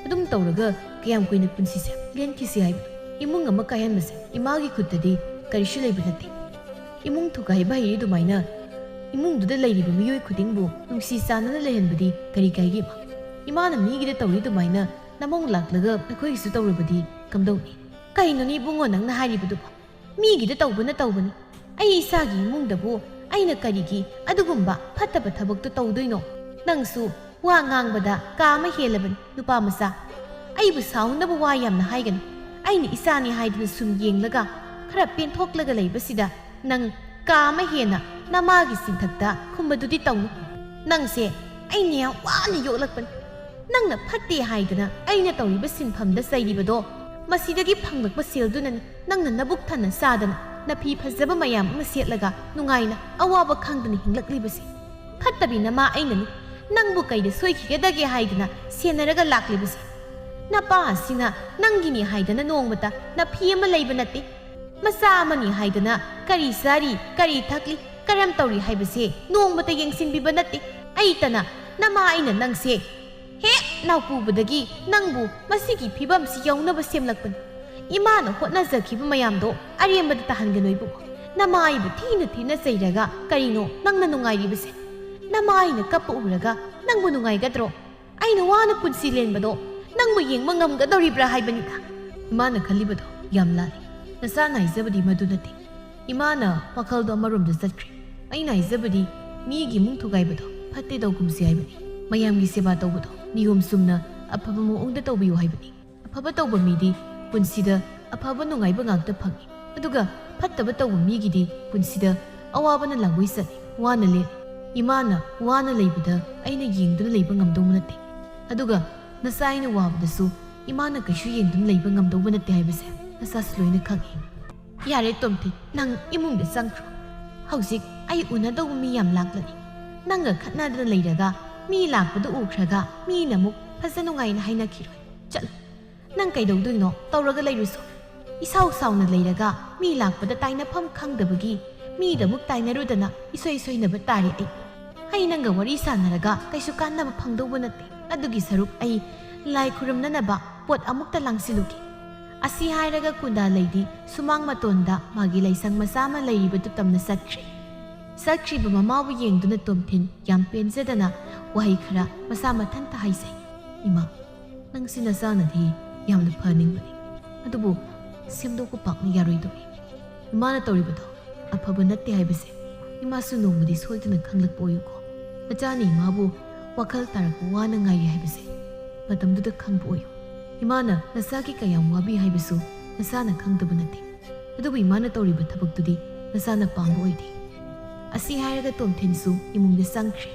ꯑꯗꯨꯝ ꯇꯧꯔꯒ ꯀꯌꯥꯝ ꯀꯨꯏꯅ ꯄꯨꯟꯁꯤꯁꯦ ꯂꯦꯟꯈꯤꯁꯤ ꯍꯥꯏꯕꯅꯣ? ꯏꯃꯨꯡ ꯑꯃ ꯀꯥꯏꯍꯟꯕꯁꯦ ꯏꯃꯥꯒꯤ ꯈꯨꯠꯇꯗꯤ ꯀꯔꯤꯁꯨ ꯂꯩꯕ ꯅꯠꯇꯦ꯫ ꯏꯃꯨꯡ ꯊꯨꯒꯥꯏꯕ ꯍꯩꯔꯤ ꯑꯗꯨꯃꯥꯏꯅ ꯏꯃꯨꯡꯗꯨꯗ ꯂꯩꯔꯤꯕ ꯃꯤꯑꯣꯏ ꯈꯨꯗꯤꯡꯕꯨ ꯅꯨꯡꯁꯤ ꯆꯥꯟꯅꯅ ꯂꯩꯍꯟꯕꯗꯤ ꯀꯔꯤ ꯀꯥꯏꯒꯦ ꯏꯃꯥ? ꯏꯃꯥꯅ ꯃꯤꯒꯤꯗ ꯇꯧꯔꯤ ꯑꯗꯨꯃꯥꯏꯅ ꯅꯃꯧ ꯂꯥꯛꯂꯒ ꯑꯩꯈꯣꯏꯒꯤꯁꯨ ꯇꯧꯔꯕꯗꯤ ꯀꯝꯗꯧꯅꯤ? ꯀꯩꯅꯣꯅꯦ ꯏꯕꯨꯡꯉꯣ ꯅꯪꯅ ꯍꯥꯏꯔꯤꯕꯗꯨꯕꯣ? ꯃꯤꯒꯤꯗ ꯇꯧꯕꯅ ꯇꯧꯕꯅꯤ꯫ ꯑꯩ ꯏꯁꯥꯒꯤ ꯏꯃꯨꯡꯗꯕꯨ ꯑꯩꯅ ꯀꯔꯤꯒꯤ ꯑꯗꯨꯒꯨꯝꯕ ꯐꯠꯇꯕ ꯊꯕꯛꯇꯨ ꯇꯧꯗꯣꯏꯅꯣ? ꯅꯪꯁꯨ ꯋꯥ ꯉꯥꯡꯕꯗ ꯀꯥ ꯑꯃ ꯍꯦꯜꯂꯕꯅꯤ, ꯅꯨꯄꯥ ꯃꯆꯥ꯫ ꯑꯩꯕꯨ ꯁꯥꯎꯅꯕ ꯋꯥ ꯌꯥꯝꯅ ꯍꯥꯏꯒꯅꯨ꯫ ꯑꯩꯅ ꯏꯆꯥꯅꯤ ꯍꯥꯏꯗꯨꯅ ꯁꯨꯝ ꯌꯦꯡꯂꯒ ꯈꯔ ꯄꯦꯟꯊꯣꯛꯂꯒ ꯂꯩꯕꯁꯤꯗ ꯅꯪ ꯀꯥ ꯑꯃ ꯍꯦꯟꯅ ꯅꯃꯥꯒꯤ ꯆꯤꯡꯊꯛꯇ ꯈꯨꯝꯕꯗꯨꯗꯤ ꯇꯧꯅꯨ꯫ ꯅꯪꯁꯦ ꯑꯩꯅ ꯌꯥꯝ ꯋꯥꯅ ꯌꯣꯛꯂꯛꯄꯅꯤ꯫ ꯅꯪꯅ ꯐꯠꯇꯦ ꯍꯥꯏꯗꯅ ꯑꯩꯅ ꯇꯧꯔꯤꯕ ꯁꯤꯟꯐꯝꯗ ꯆꯩꯔꯤꯕꯗꯣ, ꯃꯁꯤꯗꯒꯤ ꯐꯪꯂꯛꯄ ꯁꯦꯜꯗꯨꯅꯅꯤ ꯅꯪꯅ ꯅꯕꯨꯛ ꯊꯟꯅ ꯆꯥꯗꯅ ꯅꯐꯤ ꯐꯖꯕ ꯃꯌꯥꯝ ꯑꯃ ꯁꯦꯠꯂꯒ ꯅꯨꯡꯉꯥꯏꯅ ꯑꯋꯥꯕ ꯈꯪꯗꯅ ꯍꯤꯡꯂꯛꯂꯤꯕꯁꯦ꯫ ꯐꯠꯇꯕꯤ ꯅꯃꯥ ꯑꯩꯅꯅꯤ ꯅꯪꯕꯨ ꯀꯩꯗ ꯁꯣꯏꯈꯤꯒꯗꯒꯦ ꯍꯥꯏꯗꯅ ꯁꯦꯟꯅꯔꯒ ꯂꯥꯛꯂꯤꯕꯁꯦ꯫ ꯅꯄꯥ ꯑꯁꯤꯅ ꯅꯪꯒꯤꯅꯤ ꯍꯥꯏꯗꯅ ꯅꯣꯡꯃꯇ ꯅꯐꯤ ꯑꯃ ꯂꯩꯕ ꯅꯠꯇꯦ꯫ ꯃꯆꯥ ꯑꯃꯅꯤ ꯍꯥꯏꯗꯅ ꯀꯔꯤ ꯆꯥꯔꯤ, ꯀꯔꯤ ꯊꯛꯂꯤ, ꯀꯔꯝ ꯇꯧꯔꯤ ꯍꯥꯏꯕꯁꯦ ꯅꯣꯡꯃꯇ ꯌꯦꯡꯁꯤꯟꯕꯤꯕ ꯅꯠꯇꯦ꯫ ꯑꯩꯇꯅ ꯅꯃꯥ ꯑꯩꯅ ꯅꯪꯁꯦ ꯍꯦꯛ ꯅꯥꯎꯄꯨꯕꯗꯒꯤ ꯅꯪꯕꯨ ꯃꯁꯤꯒꯤ ꯐꯤꯕꯝꯁꯤ ꯌꯧꯅꯕ ꯁꯦꯝꯂꯛꯄꯅꯤ꯫ ꯏꯃꯥꯅ ꯍꯣꯠꯅꯖꯈꯤꯕ ꯃꯌꯥꯝꯗꯣ ꯑꯔꯦꯝꯕꯗ ꯇꯥꯍꯟꯒꯅꯨ ꯏꯕꯨꯡꯉꯣ꯫ ꯅꯃꯥ ꯑꯩꯕꯨ ꯊꯤꯅ ꯊꯤꯅ ꯆꯩꯔꯒ ꯀꯔꯤꯅꯣ ꯅꯪꯅ ꯅꯨꯡꯉꯥꯏꯔꯤꯕꯁꯦ? ꯅꯃꯥ ꯑꯩꯅ ꯀꯞꯄ ꯎꯔꯒ ꯅꯪꯕꯨ ꯅꯨꯡꯉꯥꯏꯒꯗ꯭ꯔꯣ? ꯑꯩꯅ ꯋꯥꯅ ꯄꯨꯟꯁꯤ ꯂꯦꯟꯕꯗꯣ ꯅꯪꯕꯨ ꯌꯦꯡꯕ ꯉꯝꯒꯗꯧꯔꯤꯕ꯭ꯔꯥ ꯍꯥꯏꯕꯅꯤꯗ꯫ ꯏꯃꯥꯅ ꯈꯜꯂꯤꯕꯗꯣ ꯌꯥꯝ ꯂꯥꯜꯂꯤ꯫ ꯅꯆꯥꯅ ꯍꯥꯏꯖꯕꯗꯤ ꯃꯗꯨ ꯅꯠꯇꯦ꯫ ꯏꯃꯥꯅ ꯋꯥꯈꯜꯗꯣ ꯑꯃꯔꯣꯝꯗ ꯆꯠꯈ꯭ꯔꯦ꯫ ꯑꯩꯅ ꯍꯥꯏꯖꯕꯗꯤ ꯃꯤꯒꯤ ꯏꯃꯨꯡ ꯊꯨꯒꯥꯏꯕꯗꯣ ꯐꯠꯇꯦ ꯇꯧꯒꯨꯝꯁꯤ ꯍꯥꯏꯕꯅꯤ꯫ ꯃꯌꯥꯝꯒꯤ ꯁꯦꯕꯥ ꯇꯧꯕꯗꯣ ꯅꯤꯌꯣꯝ ꯆꯨꯝꯅ ꯑꯐꯕ ꯃꯑꯣꯡꯗ ꯇꯧꯕꯤꯌꯨ ꯍꯥꯏꯕꯅꯤ꯫ ꯑꯐꯕ ꯇꯧꯕ ꯃꯤꯗꯤ ꯄꯨꯟꯁꯤꯗ ꯑꯐꯕ ꯅꯨꯡꯉꯥꯏꯕ ꯉꯥꯛꯇ ꯐꯪꯏ, ꯑꯗꯨꯒ ꯐꯠꯇꯕ ꯇꯧꯕ ꯃꯤꯒꯤꯗꯤ ꯄꯨꯟꯁꯤꯗ ꯑꯋꯥꯕꯅ ꯂꯥꯡꯒꯣꯏ ꯆꯠꯂꯤ, ꯋꯥꯅ ꯂꯦꯜꯂꯤ꯫ ꯏꯃꯥꯅ ꯋꯥꯅ ꯂꯩꯕꯗ ꯑꯩꯅ ꯌꯦꯡꯗꯨꯅ ꯂꯩꯕ ꯉꯝꯗꯧꯕ ꯅꯠꯇꯦ, ꯑꯗꯨꯒ ꯅꯆꯥ ꯑꯩꯅ ꯋꯥꯕꯗꯁꯨ ꯏꯃꯥꯅ ꯀꯩꯁꯨ ꯌꯦꯡꯗꯨꯅ ꯂꯩꯕ ꯉꯝꯗꯧꯕ ꯅꯠꯇꯦ ꯍꯥꯏꯕꯁꯦ ꯅꯆꯥꯁꯨ ꯂꯣꯏꯅ ꯈꯪꯏ꯫ ꯌꯥꯔꯦ ꯇꯣꯝꯊꯤꯟ, ꯅꯪ ꯏꯃꯨꯡꯗ ꯆꯪꯈ꯭ꯔꯣ꯫ ꯍꯧꯖꯤꯛ ꯑꯩ ꯎꯅꯗꯧꯕ ꯃꯤ ꯌꯥꯝ ꯂꯥꯛꯂꯅꯤ꯫ ꯅꯪꯒ ꯈꯠꯅꯗꯅ ꯂꯩꯔꯒ ꯃꯤ ꯂꯥꯛꯄꯗꯨ ꯎꯈ꯭ꯔꯒ ꯃꯤꯅ ꯑꯃꯨꯛ ꯐꯖ ꯅꯨꯡꯉꯥꯏꯅ ꯍꯥꯏꯅꯈꯤꯔꯣꯏ꯫ ꯆꯠꯂꯣ꯫ ꯅꯪ ꯀꯩꯗꯧꯗꯣꯏꯅꯣ? ꯇꯧꯔꯒ ꯂꯩꯔꯨꯁꯣ꯫ ꯏꯁꯥꯎ ꯁꯥꯎꯅ ꯂꯩꯔꯒ ꯃꯤ ꯂꯥꯛꯄꯗ ꯇꯥꯏꯅꯐꯝ ꯈꯪꯗꯕꯒꯤ ꯃꯤꯗ ꯑꯃꯨꯛ ꯇꯥꯏꯅꯔꯨꯗꯅ ꯏꯁꯣꯏ ꯁꯣꯏꯅꯕ ꯇꯥꯔꯦ ꯑꯩ꯫ ꯑꯩ ꯅꯪꯒ ꯋꯥꯔꯤ ꯁꯥꯟꯅꯔꯒ ꯀꯩꯁꯨ ꯀꯥꯟꯅꯕ ꯐꯪꯗꯧꯕ ꯅꯠꯇꯦ꯫ ꯑꯗꯨꯒꯤ ꯁꯔꯨꯛ ꯑꯩ ꯂꯥꯏ ꯈꯨꯔꯨꯝꯅꯅꯕ ꯄꯣꯠ ꯑꯃꯨꯛꯇ ꯂꯥꯡꯁꯤꯜꯂꯨꯒꯦ꯫ ꯑꯁꯤ ꯍꯥꯏꯔꯒ ꯀꯨꯟꯗꯥ ꯂꯩꯗꯤ ꯁꯨꯃꯥꯡ ꯃꯇꯣꯟꯗ ꯃꯥꯒꯤ ꯂꯥꯏꯁꯪ ꯃꯆꯥ ꯑꯃ ꯂꯩꯔꯤꯕꯗꯨ ꯇꯝꯅ ꯆꯠꯈ꯭ꯔꯦ꯫ ꯆꯠꯈ꯭ꯔꯤꯕ ꯃꯃꯥꯕꯨ ꯌꯦꯡꯗꯨꯅ ꯇꯣꯝꯊꯤꯟ ꯌꯥꯝ ꯄꯦꯟꯖꯗꯅ ꯋꯥꯍꯩ ꯈꯔ ꯃꯁꯥ ꯃꯊꯟꯇ ꯍꯥꯏꯖꯩ꯫ "ꯏꯃꯥ, ꯅꯪꯁꯤ ꯅꯆꯥꯅꯗꯤ ꯌꯥꯝꯅ ꯐꯍꯟꯅꯤꯡꯕꯅꯤ, ꯑꯗꯨꯕꯨ ꯁꯦꯝꯗꯣꯛꯄ ꯄꯥꯛꯅ ꯌꯥꯔꯣꯏꯗꯧꯔꯤ꯫ ꯏꯃꯥꯅ ꯇꯧꯔꯤꯕꯗꯣ ꯑꯐꯕ ꯅꯠꯇꯦ ꯍꯥꯏꯕꯁꯦ ꯏꯃꯥꯁꯨ ꯅꯣꯡꯃꯗꯤ ꯁꯣꯏꯗꯅ ꯈꯪꯂꯛꯄ ꯑꯣꯏꯌꯨꯀꯣ꯫ ꯅꯆꯥꯅ ꯏꯃꯥꯕꯨ ꯋꯥꯈꯜ ꯇꯥꯔꯛꯄ ꯋꯥꯅ ꯉꯥꯏꯔꯤ ꯍꯥꯏꯕꯁꯦ ꯃꯇꯝꯗꯨꯗ ꯈꯪꯕ ꯑꯣꯏꯌꯨ꯫ ꯏꯃꯥꯅ ꯅꯆꯥꯒꯤ ꯀꯌꯥꯝ ꯋꯥꯕꯤ ꯍꯥꯏꯕꯁꯨ ꯅꯆꯥꯅ ꯈꯪꯗꯕ ꯅꯠꯇꯦ꯫ ꯑꯗꯨꯕꯨ ꯏꯃꯥꯅ ꯇꯧꯔꯤꯕ ꯊꯕꯛꯇꯨꯗꯤ ꯅꯆꯥꯅ ꯄꯥꯝꯕ ꯑꯣꯏꯗꯦ꯫" ꯑꯁꯤ ꯍꯥꯏꯔꯒ ꯇꯣꯝꯊꯤꯟꯁꯨ ꯏꯃꯨꯡꯗ ꯆꯪꯈ꯭ꯔꯦ꯫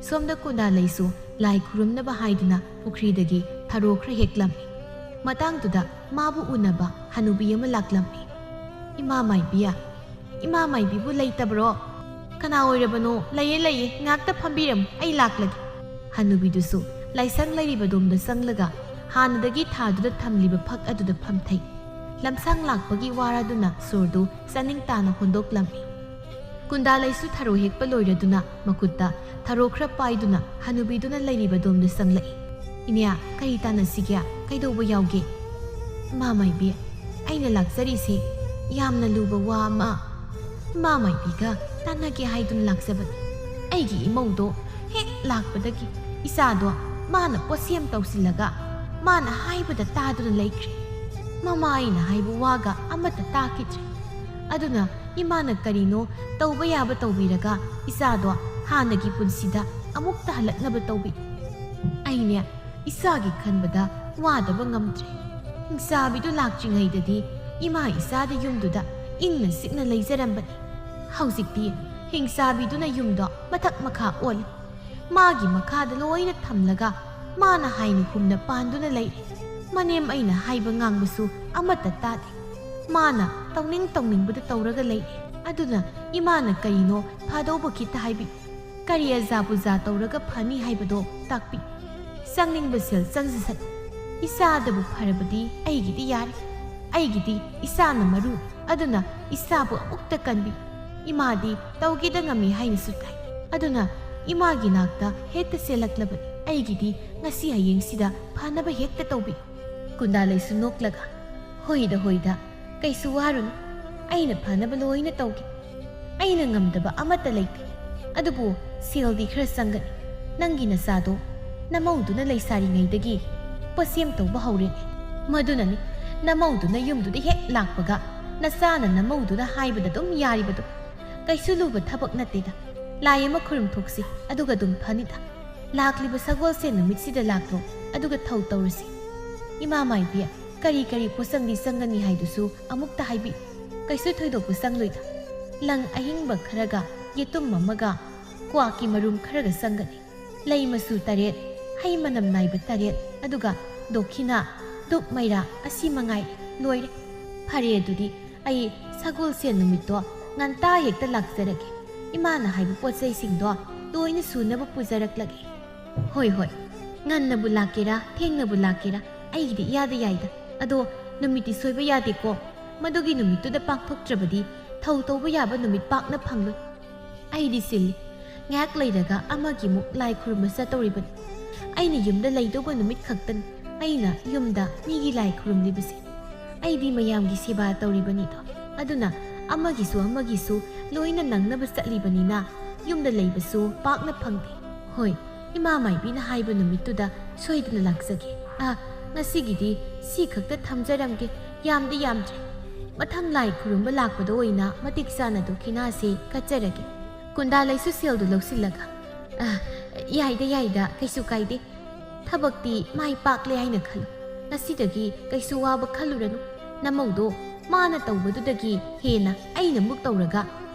ꯁꯣꯝꯗ ꯀꯨꯟꯗꯥ ꯂꯩꯁꯨ ꯂꯥꯏ ꯈꯨꯔꯨꯝꯅꯕ ꯍꯥꯏꯗꯨꯅ ꯄꯨꯈ꯭ꯔꯤꯗꯒꯤ ꯊꯔꯣ ꯈꯔ ꯍꯦꯛꯂꯝꯃꯤ꯫ ꯃꯇꯥꯡꯗꯨꯗ ꯃꯥꯕꯨ ꯎꯅꯕ ꯍꯅꯨꯕꯤ ꯑꯃ ꯂꯥꯛꯂꯝꯃꯤ꯫ "ꯏꯃꯥ ꯃꯥꯏꯕꯤ, ꯏꯃꯥ ꯃꯥꯏꯕꯤꯕꯨ ꯂꯩꯇꯕ꯭ꯔꯣ? ꯀꯅꯥ ꯑꯣꯏꯔꯕꯅꯣ? ꯂꯩꯌꯦ, ꯂꯩꯌꯦ, ꯉꯥꯛꯇ ꯐꯝꯕꯤꯔꯝꯃꯨ, ꯑꯩ ꯂꯥꯛꯂꯒꯦ꯫" ꯍꯅꯨꯕꯤꯗꯨꯁꯨ ꯂꯥꯏꯁꯪ ꯂꯩꯔꯤꯕꯗꯣꯝꯗ ꯆꯪꯂꯒ ꯍꯥꯟꯅꯗꯒꯤ ꯊꯥꯗꯨꯅ ꯊꯝꯂꯤꯕ ꯐꯛ ꯑꯗꯨꯗ ꯐꯝꯊꯩ꯫ ꯂꯝꯁꯥꯡ ꯂꯥꯛꯄꯒꯤ ꯋꯥꯔꯗꯨꯅ ꯁꯣꯔꯗꯨ ꯆꯥꯅꯤꯡ ꯇꯥꯅ ꯍꯣꯟꯗꯣꯛꯂꯝꯃꯤ꯫ ꯀꯨꯟꯗꯥ ꯂꯩꯁꯨ ꯊꯔꯣ ꯍꯦꯛꯄ ꯂꯣꯏꯔꯗꯨꯅ ꯃꯈꯨꯠꯇ ꯊꯔꯣ ꯈꯔ ꯄꯥꯏꯗꯨꯅ ꯍꯅꯨꯕꯤꯗꯨꯅ ꯂꯩꯔꯤꯕꯗꯣꯝꯗ ꯆꯪꯂꯛꯏ꯫ "ꯏꯅꯦ, ꯀꯔꯤ ꯇꯥꯟꯅꯁꯤꯒꯦ? ꯀꯩꯗꯧꯕ ꯌꯥꯎꯒꯦ?" "ꯏꯃꯥ ꯃꯥꯏꯕꯤ, ꯑꯩꯅ ꯂꯥꯛꯆꯔꯤꯁꯦ ꯌꯥꯝꯅ ꯂꯨꯕ ꯋꯥ ꯑꯃ ꯏꯃꯥ ꯃꯥꯏꯕꯤꯒ ꯇꯥꯟꯅꯒꯦ ꯍꯥꯏꯗꯨꯅ ꯂꯥꯛꯆꯕꯅꯤ꯫ ꯑꯩꯒꯤ ꯏꯃꯧꯗꯣ ꯍꯦꯛ ꯂꯥꯛꯄꯗꯒꯤ ꯏꯆꯥꯗꯣ ꯃꯥꯅ ꯄꯣꯠꯁꯦꯝ ꯇꯧꯁꯤꯜꯂꯒ ꯃꯥꯅ ꯍꯥꯏꯕꯗ ꯇꯥꯗꯨꯅ ꯂꯩꯈ꯭ꯔꯦ꯫ ꯃꯃꯥ ꯑꯩꯅ ꯍꯥꯏꯕ ꯋꯥꯒ ꯑꯃꯠꯇ ꯇꯥꯈꯤꯗ꯭ꯔꯦ꯫ ꯑꯗꯨꯅ ꯏꯃꯥꯅ ꯀꯔꯤꯅꯣ ꯇꯧꯕ ꯌꯥꯕ ꯇꯧꯕꯤꯔꯒ ꯏꯆꯥꯗꯣ ꯍꯥꯟꯅꯒꯤ ꯄꯨꯟꯁꯤꯗ ꯑꯃꯨꯛꯇ ꯍꯜꯂꯛꯅꯕ ꯇꯧꯕꯤ꯫" "ꯑꯩꯅꯦ ꯏꯁꯥꯒꯤ ꯈꯟꯕꯗ ꯋꯥꯗꯕ ꯉꯝꯗ꯭ꯔꯦ꯫ ꯍꯤꯡꯆꯥꯕꯤꯗꯨ ꯂꯥꯛꯇ꯭ꯔꯤꯉꯩꯗꯗꯤ ꯏꯃꯥ ꯏꯆꯥꯗ ꯌꯨꯝꯗꯨꯗ ꯏꯪꯅ ꯆꯤꯛꯅ ꯂꯩꯖꯔꯝꯕꯅꯤ꯫ ꯍꯧꯖꯤꯛꯇꯤ ꯍꯤꯡꯆꯥꯕꯤꯗꯨꯅ ꯌꯨꯝꯗꯣ ꯃꯊꯛ ꯃꯈꯥ ꯑꯣꯜꯂꯤ꯫ ꯃꯥꯒꯤ ꯃꯈꯥꯗ ꯂꯣꯏꯅ ꯊꯝꯂꯒ ꯃꯥꯅ ꯍꯥꯏꯅ ꯍꯨꯝꯅ ꯄꯥꯟꯗꯨꯅ ꯂꯩꯔꯤ꯫ ꯃꯅꯦꯝ ꯑꯩꯅ ꯍꯥꯏꯕ ꯉꯥꯡꯕꯁꯨ ꯑꯃꯠꯇ ꯇꯥꯗꯦ꯫ ꯃꯥꯅ ꯇꯧꯅꯤꯡ ꯇꯧꯅꯤꯡꯕꯗ ꯇꯧꯔꯒ ꯂꯩꯔꯤ꯫ ꯑꯗꯨꯅ ꯏꯃꯥꯅ ꯀꯔꯤꯅꯣ ꯐꯥꯗꯧꯕ ꯈꯤꯠꯇ ꯍꯥꯏꯕꯤ꯫ ꯀꯔꯤ ꯑꯖꯥ ꯄꯨꯖꯥ ꯇꯧꯔꯒ ꯐꯅꯤ ꯍꯥꯏꯕꯗꯣ ꯇꯥꯛꯄꯤ꯫ ꯆꯪꯅꯤꯡꯕ ꯁꯦꯜ ꯆꯪꯖꯁꯅꯨ꯫ ꯏꯆꯥꯗꯕꯨ ꯐꯔꯕꯗꯤ ꯑꯩꯒꯤꯗꯤ ꯌꯥꯔꯦ꯫ ꯑꯩꯒꯤꯗꯤ ꯏꯆꯥꯅ ꯃꯔꯨ꯫ ꯑꯗꯨꯅ ꯏꯆꯥꯕꯨ ꯑꯃꯨꯛꯇ ꯀꯟꯕꯤ꯫ ꯏꯃꯥꯗꯤ ꯇꯧꯒꯦꯗ ꯉꯝꯃꯤ ꯍꯥꯏꯅꯁꯨ ꯇꯥꯏ꯫ ꯑꯗꯨꯅ ꯏꯃꯥꯒꯤ ꯅꯥꯛꯇ ꯍꯦꯛꯇ ꯆꯦꯜꯂꯛꯂꯕꯅꯤ꯫ ꯑꯩꯒꯤꯗꯤ ꯉꯁꯤ ꯍꯌꯦꯡꯁꯤꯗ ꯐꯅꯕ ꯍꯦꯛꯇ ꯇꯧꯕꯤꯌꯨ꯫ ꯀꯨꯟꯗꯥ ꯂꯩꯁꯨ ꯅꯣꯛꯂꯒ, "ꯍꯣꯏꯗ, ꯍꯣꯏꯗ, ꯀꯩꯁꯨ ꯋꯥꯔꯨꯅꯨ꯫ ꯑꯩꯅ ꯐꯅꯕ ꯂꯣꯏꯅ ꯇꯧꯒꯦ꯫ ꯑꯩꯅ ꯉꯝꯗꯕ ꯑꯃꯠꯇ ꯂꯩꯇꯦ꯫ ꯑꯗꯨꯕꯨ ꯁꯦꯜꯗꯤ ꯈꯔ ꯆꯪꯒꯅꯤ꯫ ꯅꯪꯒꯤ ꯅꯆꯥꯗꯣ ꯅꯃꯧꯗꯨꯅ ꯂꯩꯁꯥꯔꯤꯉꯩꯗꯒꯤ ꯄꯣꯠꯁꯦꯝ ꯇꯧꯕ ꯍꯧꯔꯦꯅꯦ꯫ ꯃꯗꯨꯅꯅꯤ ꯅꯃꯧꯗꯨꯅ ꯌꯨꯝꯗꯨꯗ ꯍꯦꯛ ꯂꯥꯛꯄꯒ ꯅꯆꯥꯅ ꯅꯃꯧꯗꯨꯅ ꯍꯥꯏꯕꯗ ꯑꯗꯨꯝ ꯌꯥꯔꯤꯕꯗꯣ꯫ ꯀꯩꯁꯨ ꯂꯨꯕ ꯊꯕꯛ ꯅꯠꯇꯦꯗ꯫ ꯂꯥꯏ ꯑꯃ ꯈꯨꯔꯨꯝꯊꯣꯛꯁꯤ, ꯑꯗꯨꯒ ꯑꯗꯨꯝ ꯐꯅꯤꯗ꯫ ꯂꯥꯛꯂꯤꯕ ꯁꯒꯣꯜꯁꯦꯟ ꯅꯨꯃꯤꯠꯁꯤꯗ ꯂꯥꯛꯂꯣ, ꯑꯗꯨꯒ ꯊꯧ ꯇꯧꯔꯁꯤ꯫ ꯏꯃꯥ ꯃꯥꯏꯕꯤ, ꯀꯔꯤ ꯀꯔꯤ ꯄꯣꯠꯆꯪꯗꯤ ꯆꯪꯒꯅꯤ ꯍꯥꯏꯗꯨꯁꯨ ꯑꯃꯨꯛꯇ ꯍꯥꯏꯕꯤ꯫ ꯀꯩꯁꯨ ꯊꯣꯏꯗꯣꯛꯄ ꯆꯪꯂꯣꯏꯗ꯫ ꯂꯪ ꯑꯍꯤꯡꯕ ꯈꯔꯒ, ꯌꯦꯇꯨꯝ ꯑꯃꯒ, ꯀ꯭ꯋꯥꯛꯀꯤ ꯃꯔꯨꯝ ꯈꯔꯒ ꯆꯪꯒꯅꯤ꯫ ꯂꯩ ꯃꯆꯨ ꯇꯔꯦꯠ, ꯍꯩ ꯃꯅꯝ ꯅꯥꯏꯕ ꯇꯔꯦꯠ, ꯑꯗꯨꯒ ꯗꯣꯈꯤꯅꯥ, ꯙꯨꯞ ꯃꯩꯔꯥ, ꯑꯁꯤ ꯃꯉꯥꯏ꯫ ꯂꯣꯏꯔꯦ꯫ ꯐꯔꯦ, ꯑꯗꯨꯗꯤ ꯑꯩ ꯁꯒꯣꯜꯁꯦꯟ ꯅꯨꯃꯤꯠꯇꯣ ꯉꯟꯇꯥ ꯍꯦꯛꯇ ꯂꯥꯛꯆꯔꯒꯦ꯫ ꯏꯃꯥꯅ ꯍꯥꯏꯕ ꯄꯣꯠ ꯆꯩꯁꯤꯡꯗꯣ ꯂꯣꯏꯅ ꯁꯨꯅꯕ ꯄꯨꯖꯔꯛꯂꯒꯦ꯫ ꯍꯣꯏ, ꯍꯣꯏ꯫ ꯉꯟꯅꯕꯨ ꯂꯥꯛꯀꯦꯔꯥ, ꯊꯦꯡꯅꯕꯨ ꯂꯥꯛꯀꯦꯔꯥ, ꯑꯩꯒꯤꯗꯤ ꯏꯌꯥꯗ ꯌꯥꯏꯗ꯫ ꯑꯗꯣ ꯅꯨꯃꯤꯠꯇꯤ ꯁꯣꯏꯕ ꯌꯥꯗꯦꯀꯣ꯫ ꯃꯗꯨꯒꯤ ꯅꯨꯃꯤꯠꯇꯨꯗ ꯄꯥꯡꯊꯣꯛꯇ꯭ꯔꯕꯗꯤ ꯊꯧ ꯇꯧꯕ ꯌꯥꯕ ꯅꯨꯃꯤꯠ ꯄꯥꯛꯅ ꯐꯪꯂꯣꯏ꯫ ꯑꯩꯗꯤ ꯆꯤꯜꯂꯤ꯫ ꯉꯥꯏꯍꯥꯛ ꯂꯩꯔꯒ ꯑꯃꯒꯤ ꯑꯃꯨꯛ ꯂꯥꯏ ꯈꯨꯔꯨꯝꯕ ꯆꯠꯇꯧꯔꯤꯕꯅꯤ꯫ ꯑꯩꯅ ꯌꯨꯝꯗ ꯂꯩꯗꯧꯕ ꯅꯨꯃꯤꯠ ꯈꯛꯇꯅꯤ ꯑꯩꯅ ꯌꯨꯝꯗ ꯃꯤꯒꯤ ꯂꯥꯏ ꯈꯨꯔꯨꯝꯂꯤꯕꯁꯦ꯫ ꯑꯩꯗꯤ ꯃꯌꯥꯝꯒꯤ ꯁꯦꯕꯥ ꯇꯧꯔꯤꯕꯅꯤꯗꯣ꯫ ꯑꯗꯨꯅ ꯑꯃꯒꯤꯁꯨ ꯑꯃꯒꯤꯁꯨ ꯂꯣꯏꯅ ꯅꯪꯅꯕ ꯆꯠꯂꯤꯕꯅꯤꯅ ꯌꯨꯝꯗ ꯂꯩꯕꯁꯨ ꯄꯥꯛꯅ ꯐꯪꯗꯦ꯫ ꯍꯣꯏ, ꯏꯃꯥ ꯃꯥꯏꯕꯤꯅ ꯍꯥꯏꯕ ꯅꯨꯃꯤꯠꯇꯨꯗ ꯁꯣꯏꯗꯅ ꯂꯥꯛꯆꯒꯦ꯫ ꯑ, ꯉꯁꯤꯒꯤꯗꯤ ꯁꯤ ꯈꯛꯇ ꯊꯝꯖꯔꯝꯒꯦ꯫ ꯌꯥꯝꯗꯤ ꯌꯥꯝꯗ꯭ꯔꯦ꯫ ꯃꯊꯪ ꯂꯥꯏ ꯈꯨꯔꯨꯝꯕ ꯂꯥꯛꯄꯗ ꯑꯣꯏꯅ ꯃꯇꯤꯛ ꯆꯥꯅ ꯗꯣꯈꯤꯅꯥꯁꯦ ꯀꯠꯆꯔꯒꯦ꯫ ꯀꯨꯟꯗꯥ ꯂꯩꯁꯨ ꯁꯦꯜꯗꯨ ꯂꯧꯁꯤꯜꯂꯒ, "ꯑ, ꯌꯥꯏꯗ, ꯌꯥꯏꯗ, ꯀꯩꯁꯨ ꯀꯥꯏꯗꯦ꯫ ꯊꯕꯛꯇꯤ ꯃꯥꯏ ꯄꯥꯛꯂꯦ ꯍꯥꯏꯅ ꯈꯜꯂꯨ꯫ ꯉꯁꯤꯗꯒꯤ ꯀꯩꯁꯨ ꯋꯥꯕ ꯈꯜꯂꯨꯔꯅꯨ꯫ ꯅꯃꯧꯗꯣ ꯃꯥꯅ ꯇꯧꯕꯗꯨꯗꯒꯤ ꯍꯦꯟꯅ ꯑꯩꯅ ꯑꯃꯨꯛ ꯇꯧꯔꯒ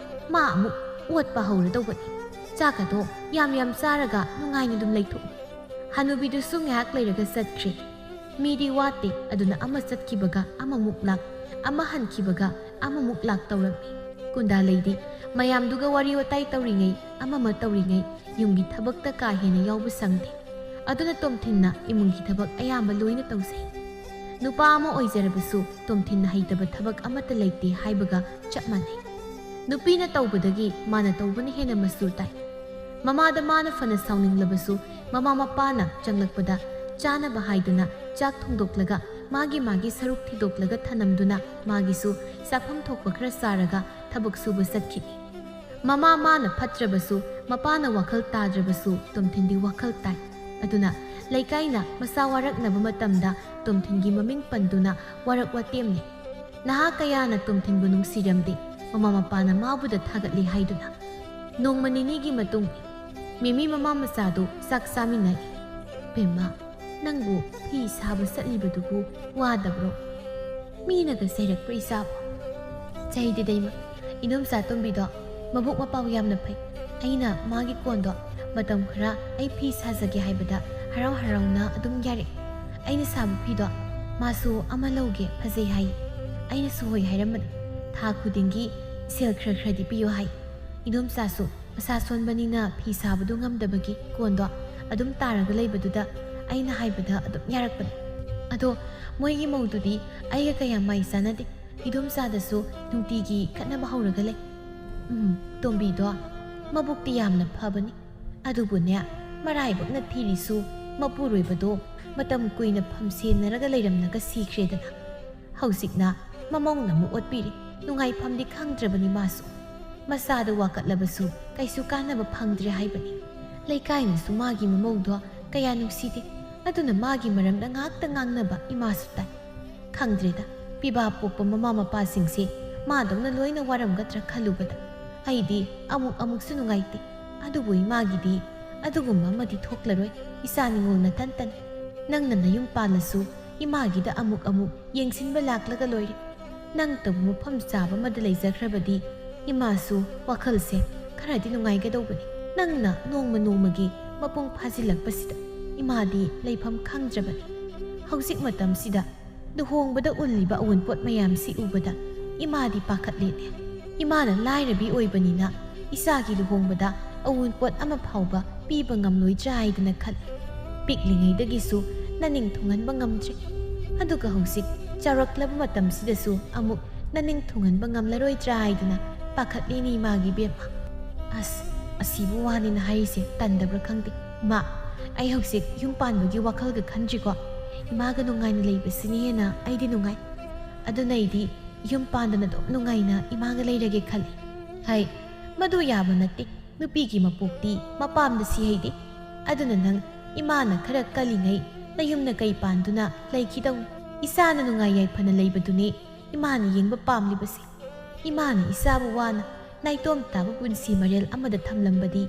ꯃꯥ ꯑꯃꯨꯛ ꯑꯣꯠꯄ ꯍꯧꯔꯗꯧꯕꯅꯤ꯫ ꯆꯥꯛꯀꯗꯣ ꯌꯥꯝ ꯌꯥꯝ ꯆꯥꯔꯒ ꯅꯨꯡꯉꯥꯏꯅ ꯑꯗꯨꯝ ꯂꯩꯊꯣꯛꯎ꯫ ꯍꯅꯨꯕꯤꯗꯨꯁꯨ ꯉꯥꯏꯍꯥꯛ ꯂꯩꯔꯒ ꯆꯠꯈ꯭ꯔꯦ꯫ ꯃꯤꯗꯤ ꯋꯥꯠꯇꯦ, ꯑꯗꯨꯅ ꯑꯃ ꯆꯠꯈꯤꯕꯒ ꯑꯃꯃꯨꯛ ꯂꯥꯛ, ꯑꯃ ꯍꯟꯈꯤꯕꯒ ꯑꯃꯃꯨꯛ ꯂꯥꯛ ꯇꯧꯔꯝꯃꯤ꯫ ꯀꯨꯟꯗꯥ ꯂꯩꯗꯤ ꯃꯌꯥꯝꯗꯨꯒ ꯋꯥꯔꯤ ꯋꯥꯇꯥꯏ ꯇꯧꯔꯤꯉꯩ, ꯑꯃꯃ ꯇꯧꯔꯤꯉꯩ ꯌꯨꯝꯒꯤ ꯊꯕꯛꯇ ꯀꯥ ꯍꯦꯟꯅ ꯌꯥꯎꯕ ꯁꯪꯗꯦ꯫ ꯑꯗꯨꯅ ꯇꯣꯝꯊꯤꯟꯅ ꯏꯃꯨꯡꯒꯤ ꯊꯕꯛ ꯑꯌꯥꯝꯕ ꯂꯣꯏꯅ ꯇꯧꯖꯩ꯫ ꯅꯨꯄꯥ ꯑꯃ ꯑꯣꯏꯖꯔꯕꯁꯨ ꯇꯣꯝꯊꯤꯟꯅ ꯍꯩꯇꯕ ꯊꯕꯛ ꯑꯃꯠꯇ ꯂꯩꯇꯦ ꯍꯥꯏꯕꯒ ꯆꯞ ꯃꯥꯟꯅꯩ꯫ ꯅꯨꯄꯤꯅ ꯇꯧꯕꯗꯒꯤ ꯃꯥꯅ ꯇꯧꯕꯅ ꯍꯦꯟꯅ ꯃꯆꯨ ꯇꯥꯏ꯫ ꯃꯃꯥꯗ ꯃꯥꯅ ꯐꯅ ꯁꯥꯎꯅꯤꯡꯂꯕꯁꯨ, ꯃꯃꯥ ꯃꯄꯥꯅ ꯆꯪꯂꯛꯄꯗ ꯆꯥꯅꯕ ꯍꯥꯏꯗꯨꯅ ꯆꯥꯛ ꯊꯣꯡꯗꯣꯛꯂꯒ ꯃꯥꯒꯤ ꯃꯥꯒꯤ ꯁꯔꯨꯛ ꯊꯤꯗꯣꯛꯂꯒ ꯊꯅꯝꯗꯨꯅ ꯃꯥꯒꯤꯁꯨ ꯆꯥꯐꯝ ꯊꯣꯛꯄ ꯈꯔ ꯆꯥꯔꯒ ꯊꯕꯛ ꯁꯨꯕ ꯆꯠꯈꯤꯅꯤ꯫ ꯃꯃꯥ ꯃꯥꯅ ꯐꯠꯇ꯭ꯔꯕꯁꯨ, ꯃꯄꯥꯅ ꯋꯥꯈꯜ ꯇꯥꯗ꯭ꯔꯕꯁꯨ ꯇꯣꯝꯊꯤꯟꯗꯤ ꯋꯥꯈꯜ ꯇꯥꯏ꯫ ꯑꯗꯨꯅ ꯂꯩꯀꯥꯏꯅ ꯃꯆꯥ ꯋꯥꯔꯛꯅꯕ ꯃꯇꯝꯗ ꯇꯣꯝꯊꯤꯟꯒꯤ ꯃꯃꯤꯡ ꯄꯟꯗꯨꯅ ꯋꯥꯔꯛ ꯋꯥꯇꯦꯝꯅꯤ꯫ ꯅꯍꯥ ꯀꯌꯥꯅ ꯇꯣꯝꯊꯤꯟꯕꯨ ꯅꯨꯡꯁꯤꯔꯝꯗꯦ, ꯃꯃꯥ ꯃꯄꯥꯅ ꯃꯥꯕꯨꯗ ꯊꯥꯒꯠꯂꯤ ꯍꯥꯏꯗꯨꯅ꯫ ꯅꯣꯡꯃ ꯅꯤꯅꯤꯒꯤ ꯃꯇꯨꯡ ꯃꯤꯃꯤ ꯃꯃꯥ ꯃꯆꯥꯗꯨ ꯆꯥꯛ ꯆꯥꯃꯤꯟꯅꯔꯤ꯫ "ꯕꯦꯝꯃ, ꯅꯪꯕꯨ ꯐꯤ ꯁꯥꯕ ꯆꯠꯂꯤꯕꯗꯨꯕꯨ ꯋꯥꯗꯕ꯭ꯔꯣ? ꯃꯤꯅꯒ ꯆꯩꯔꯛꯄ꯭ꯔꯣ ꯏꯆꯥꯕꯨ?" "ꯆꯩꯗꯦꯗ ꯏꯃꯥ, ꯏꯗꯣꯝꯆꯥ ꯇꯣꯝꯕꯤꯗꯣ ꯃꯕꯨꯛ ꯃꯄꯥꯎ ꯌꯥꯝꯅ ꯐꯩ꯫ ꯑꯩꯅ ꯃꯥꯒꯤ ꯀꯣꯟꯗꯣ ꯃꯇꯝ ꯈꯔ ꯑꯩ ꯐꯤ ꯁꯥꯖꯒꯦ ꯍꯥꯏꯕꯗ ꯍꯔꯥꯎ ꯍꯔꯥꯎꯅ ꯑꯗꯨꯝ ꯌꯥꯔꯛꯑꯦ꯫ ꯑꯩꯅ ꯁꯥꯕ ꯐꯤꯗꯣ ꯃꯥꯁꯨ ꯑꯃ ꯂꯧꯒꯦ, ꯐꯖꯩ ꯍꯥꯏ꯫ ꯑꯩꯅꯁꯨ ꯍꯣꯏ ꯍꯥꯏꯔꯝꯕꯅꯤ꯫ ꯊꯥ ꯈꯨꯗꯤꯡꯒꯤ ꯁꯦꯜ ꯈꯔ ꯈꯔꯗꯤ ꯄꯤꯌꯨ ꯍꯥꯏ꯫ ꯏꯗꯣꯝꯆꯥꯁꯨ ꯃꯁꯥ ꯁꯣꯟꯕꯅꯤꯅ ꯐꯤ ꯁꯥꯕꯗꯨ ꯉꯝꯗꯕꯒꯤ ꯀꯣꯟꯗꯣ ꯑꯗꯨꯝ ꯇꯥꯔꯒ ꯂꯩꯕꯗꯨꯗ ꯑꯩꯅ ꯍꯥꯏꯕꯗ ꯑꯗꯨꯝ ꯌꯥꯔꯛꯄꯅꯤ꯫ ꯑꯗꯣ ꯃꯣꯏꯒꯤ ꯃꯧꯗꯨꯗꯤ ꯑꯩꯒ ꯀꯌꯥ ꯃꯥꯏ ꯆꯥꯟꯅꯗꯦ꯫ ꯏꯗꯣꯝꯆꯥꯗꯁꯨ ꯅꯨꯡꯇꯤꯒꯤ ꯈꯠꯅꯕ ꯍꯧꯔꯒ ꯂꯩ꯫ ꯎꯝ, ꯇꯣꯝꯕꯤꯗꯣ ꯃꯕꯨꯛꯇꯤ ꯌꯥꯝꯅ ꯐꯕꯅꯤ꯫ ꯑꯗꯨꯕꯨꯅꯦ, ꯃꯔꯥꯏꯕꯛꯅ ꯊꯤꯔꯤꯁꯨ ꯃꯄꯨꯔꯣꯏꯕꯗꯣ ꯃꯇꯝ ꯀꯨꯏꯅ ꯐꯝꯁꯦꯟꯅꯔꯒ ꯂꯩꯔꯝꯂꯒ ꯁꯤꯈ꯭ꯔꯦꯗꯅ꯫ ꯍꯧꯖꯤꯛꯅ ꯃꯃꯧꯅ ꯑꯃꯨꯛ ꯑꯣꯠꯄꯤꯔꯦ꯫ ꯅꯨꯡꯉꯥꯏꯐꯝꯗꯤ ꯈꯪꯗ꯭ꯔꯕꯅꯤ ꯃꯥꯁꯨ꯫ ꯃꯆꯥꯗ ꯋꯥꯀꯠꯂꯕꯁꯨ ꯀꯩꯁꯨ ꯀꯥꯟꯅꯕ ꯐꯪꯗ꯭ꯔꯦ ꯍꯥꯏꯕꯅꯤ꯫ ꯂꯩꯀꯥꯏꯅꯁꯨ ꯃꯥꯒꯤ ꯃꯃꯧꯗꯣ ꯀꯌꯥ ꯅꯨꯡꯁꯤꯗꯦ꯫ ꯑꯗꯨꯅ ꯃꯥꯒꯤ ꯃꯔꯝꯗ ꯉꯥꯛꯇ ꯉꯥꯡꯅꯕ ꯏꯃꯥꯁꯨ ꯇꯥꯏ꯫ ꯈꯪꯗ꯭ꯔꯦꯗ, ꯄꯤꯕꯥ ꯄꯣꯛꯄ ꯃꯃꯥ ꯃꯄꯥꯁꯤꯡꯁꯦ ꯃꯥꯗꯧꯅ ꯂꯣꯏꯅ ꯋꯥꯔꯝꯒꯗ꯭ꯔꯥ ꯈꯜꯂꯨꯕꯗ ꯑꯩꯗꯤ ꯑꯃꯨꯛ ꯑꯃꯨꯛꯁꯨ ꯅꯨꯡꯉꯥꯏꯇꯦ꯫ ꯑꯗꯨꯕꯨ ꯏꯃꯥꯒꯤꯗꯤ ꯑꯗꯨꯒꯨꯝꯕ ꯑꯃꯗꯤ ꯊꯣꯛꯂꯔꯣꯏ, ꯏꯆꯥ ꯅꯤꯉꯣꯜ ꯅꯇꯟꯇꯅꯤ꯫ ꯅꯪꯅ ꯅꯌꯨꯝ ꯄꯥꯜꯂꯁꯨ ꯏꯃꯥꯒꯤꯗ ꯑꯃꯨꯛ ꯑꯃꯨꯛ ꯌꯦꯡꯁꯤꯟꯕ ꯂꯥꯛꯂꯒ ꯂꯣꯏꯔꯦ꯫ ꯅꯪꯇꯕꯨ ꯃꯐꯝ ꯆꯥꯕ ꯑꯃꯗ ꯂꯩꯖꯈ꯭ꯔꯕꯗꯤ ꯏꯃꯥꯁꯨ ꯋꯥꯈꯜꯁꯦ ꯈꯔꯗꯤ ꯅꯨꯡꯉꯥꯏꯒꯗꯧꯕꯅꯤ꯫ ꯅꯪꯅ ꯅꯣꯡꯃ ꯅꯣꯡꯃꯒꯤ ꯃꯄꯨꯡ ꯐꯥꯖꯤꯜꯂꯛꯄꯁꯤꯗ ꯏꯃꯥꯗꯤ ꯂꯩꯐꯝ ꯈꯪꯗ꯭ꯔꯕꯅꯤ꯫ ꯍꯧꯖꯤꯛ ꯃꯇꯝꯁꯤꯗ ꯂꯨꯍꯣꯡꯕꯗ ꯎꯜꯂꯤꯕ ꯑꯋꯨꯟꯄꯣꯠ ꯃꯌꯥꯝꯁꯤ ꯎꯕꯗ ꯏꯃꯥꯗꯤ ꯄꯥꯈꯠꯂꯦꯅꯦ꯫ ꯏꯃꯥꯅ ꯂꯥꯏꯔꯕꯤ ꯑꯣꯏꯕꯅꯤꯅ ꯏꯆꯥꯒꯤ ꯂꯨꯍꯣꯡꯕꯗ ꯑꯋꯨꯟꯄꯣꯠ ꯑꯃ ꯐꯥꯎꯕ ꯄꯤꯕ ꯉꯝꯂꯣꯏꯗ꯭ꯔꯥ ꯍꯥꯏꯗꯅ ꯈꯜꯂꯤ꯫ ꯄꯤꯛꯂꯤꯉꯩꯗꯒꯤꯁꯨ ꯅꯅꯤꯡ ꯊꯨꯡꯍꯟꯕ ꯉꯝꯗ꯭ꯔꯤ꯫ ꯑꯗꯨꯒ ꯍꯧꯖꯤꯛ ꯆꯥꯎꯔꯛꯂꯕ ꯃꯇꯝꯁꯤꯗꯁꯨ ꯑꯃꯨꯛ ꯅꯅꯤꯡ ꯊꯨꯡꯍꯟꯕ ꯉꯝꯂꯔꯣꯏꯗ꯭ꯔꯥ ꯍꯥꯏꯗꯅ ꯄꯥꯈꯠꯂꯤꯅꯤ ꯏꯃꯥꯒꯤ ꯏꯕꯦꯝꯃ꯫ ꯑꯁ, ꯑꯁꯤꯕꯨ ꯋꯥꯅꯤꯅ ꯍꯥꯏꯔꯤꯁꯦ ꯇꯟꯗꯕ꯭ꯔꯥ ꯈꯪꯗꯦ꯫ ꯏꯃꯥ, ꯑꯩ ꯍꯧꯖꯤꯛ ꯌꯨꯝ ꯄꯥꯟꯕꯒꯤ ꯋꯥꯈꯜꯒ ꯈꯟꯗ꯭ꯔꯤꯀꯣ꯫ ꯏꯃꯥꯒ ꯅꯨꯡꯉꯥꯏꯅ ꯂꯩꯕꯁꯤꯅ ꯍꯦꯟꯅ ꯑꯩꯗꯤ ꯅꯨꯡꯉꯥꯏ꯫ ꯑꯗꯨꯅ ꯑꯩꯗꯤ ꯌꯨꯝ ꯄꯥꯟꯗꯅ ꯑꯗꯨꯝ ꯅꯨꯡꯉꯥꯏꯅ ꯏꯃꯥꯒ ꯂꯩꯔꯒꯦ ꯈꯜꯂꯤ꯫ ꯍꯩ, ꯃꯗꯨ ꯌꯥꯕ ꯅꯠꯇꯦ꯫ ꯅꯨꯄꯤꯒꯤ ꯃꯄꯣꯛꯇꯤ ꯃꯄꯥꯝꯗ ꯁꯤ ꯍꯩꯗꯦ꯫ ꯑꯗꯨꯅ ꯅꯪ ꯏꯃꯥꯅ ꯈꯔ ꯀꯜꯂꯤꯉꯩ ꯅꯌꯨꯝ ꯅꯀꯩ ꯄꯥꯟꯗꯨꯅ ꯂꯩꯈꯤꯗꯧꯅꯤ꯫ ꯏꯆꯥꯅ ꯅꯨꯡꯉꯥꯏ ꯌꯥꯏꯐꯅ ꯂꯩꯕꯗꯨꯅꯤ ꯏꯃꯥꯅ ꯌꯦꯡꯕ ꯄꯥꯝꯂꯤꯕꯁꯦ꯫ ꯏꯃꯥꯅ ꯏꯆꯥꯕꯨ ꯋꯥꯅ ꯅꯥꯏꯇꯣꯝ ꯇꯥꯕ ꯄꯨꯟꯁꯤ ꯃꯔꯦꯜ ꯑꯃꯗ ꯊꯝꯂꯝꯕꯗꯤ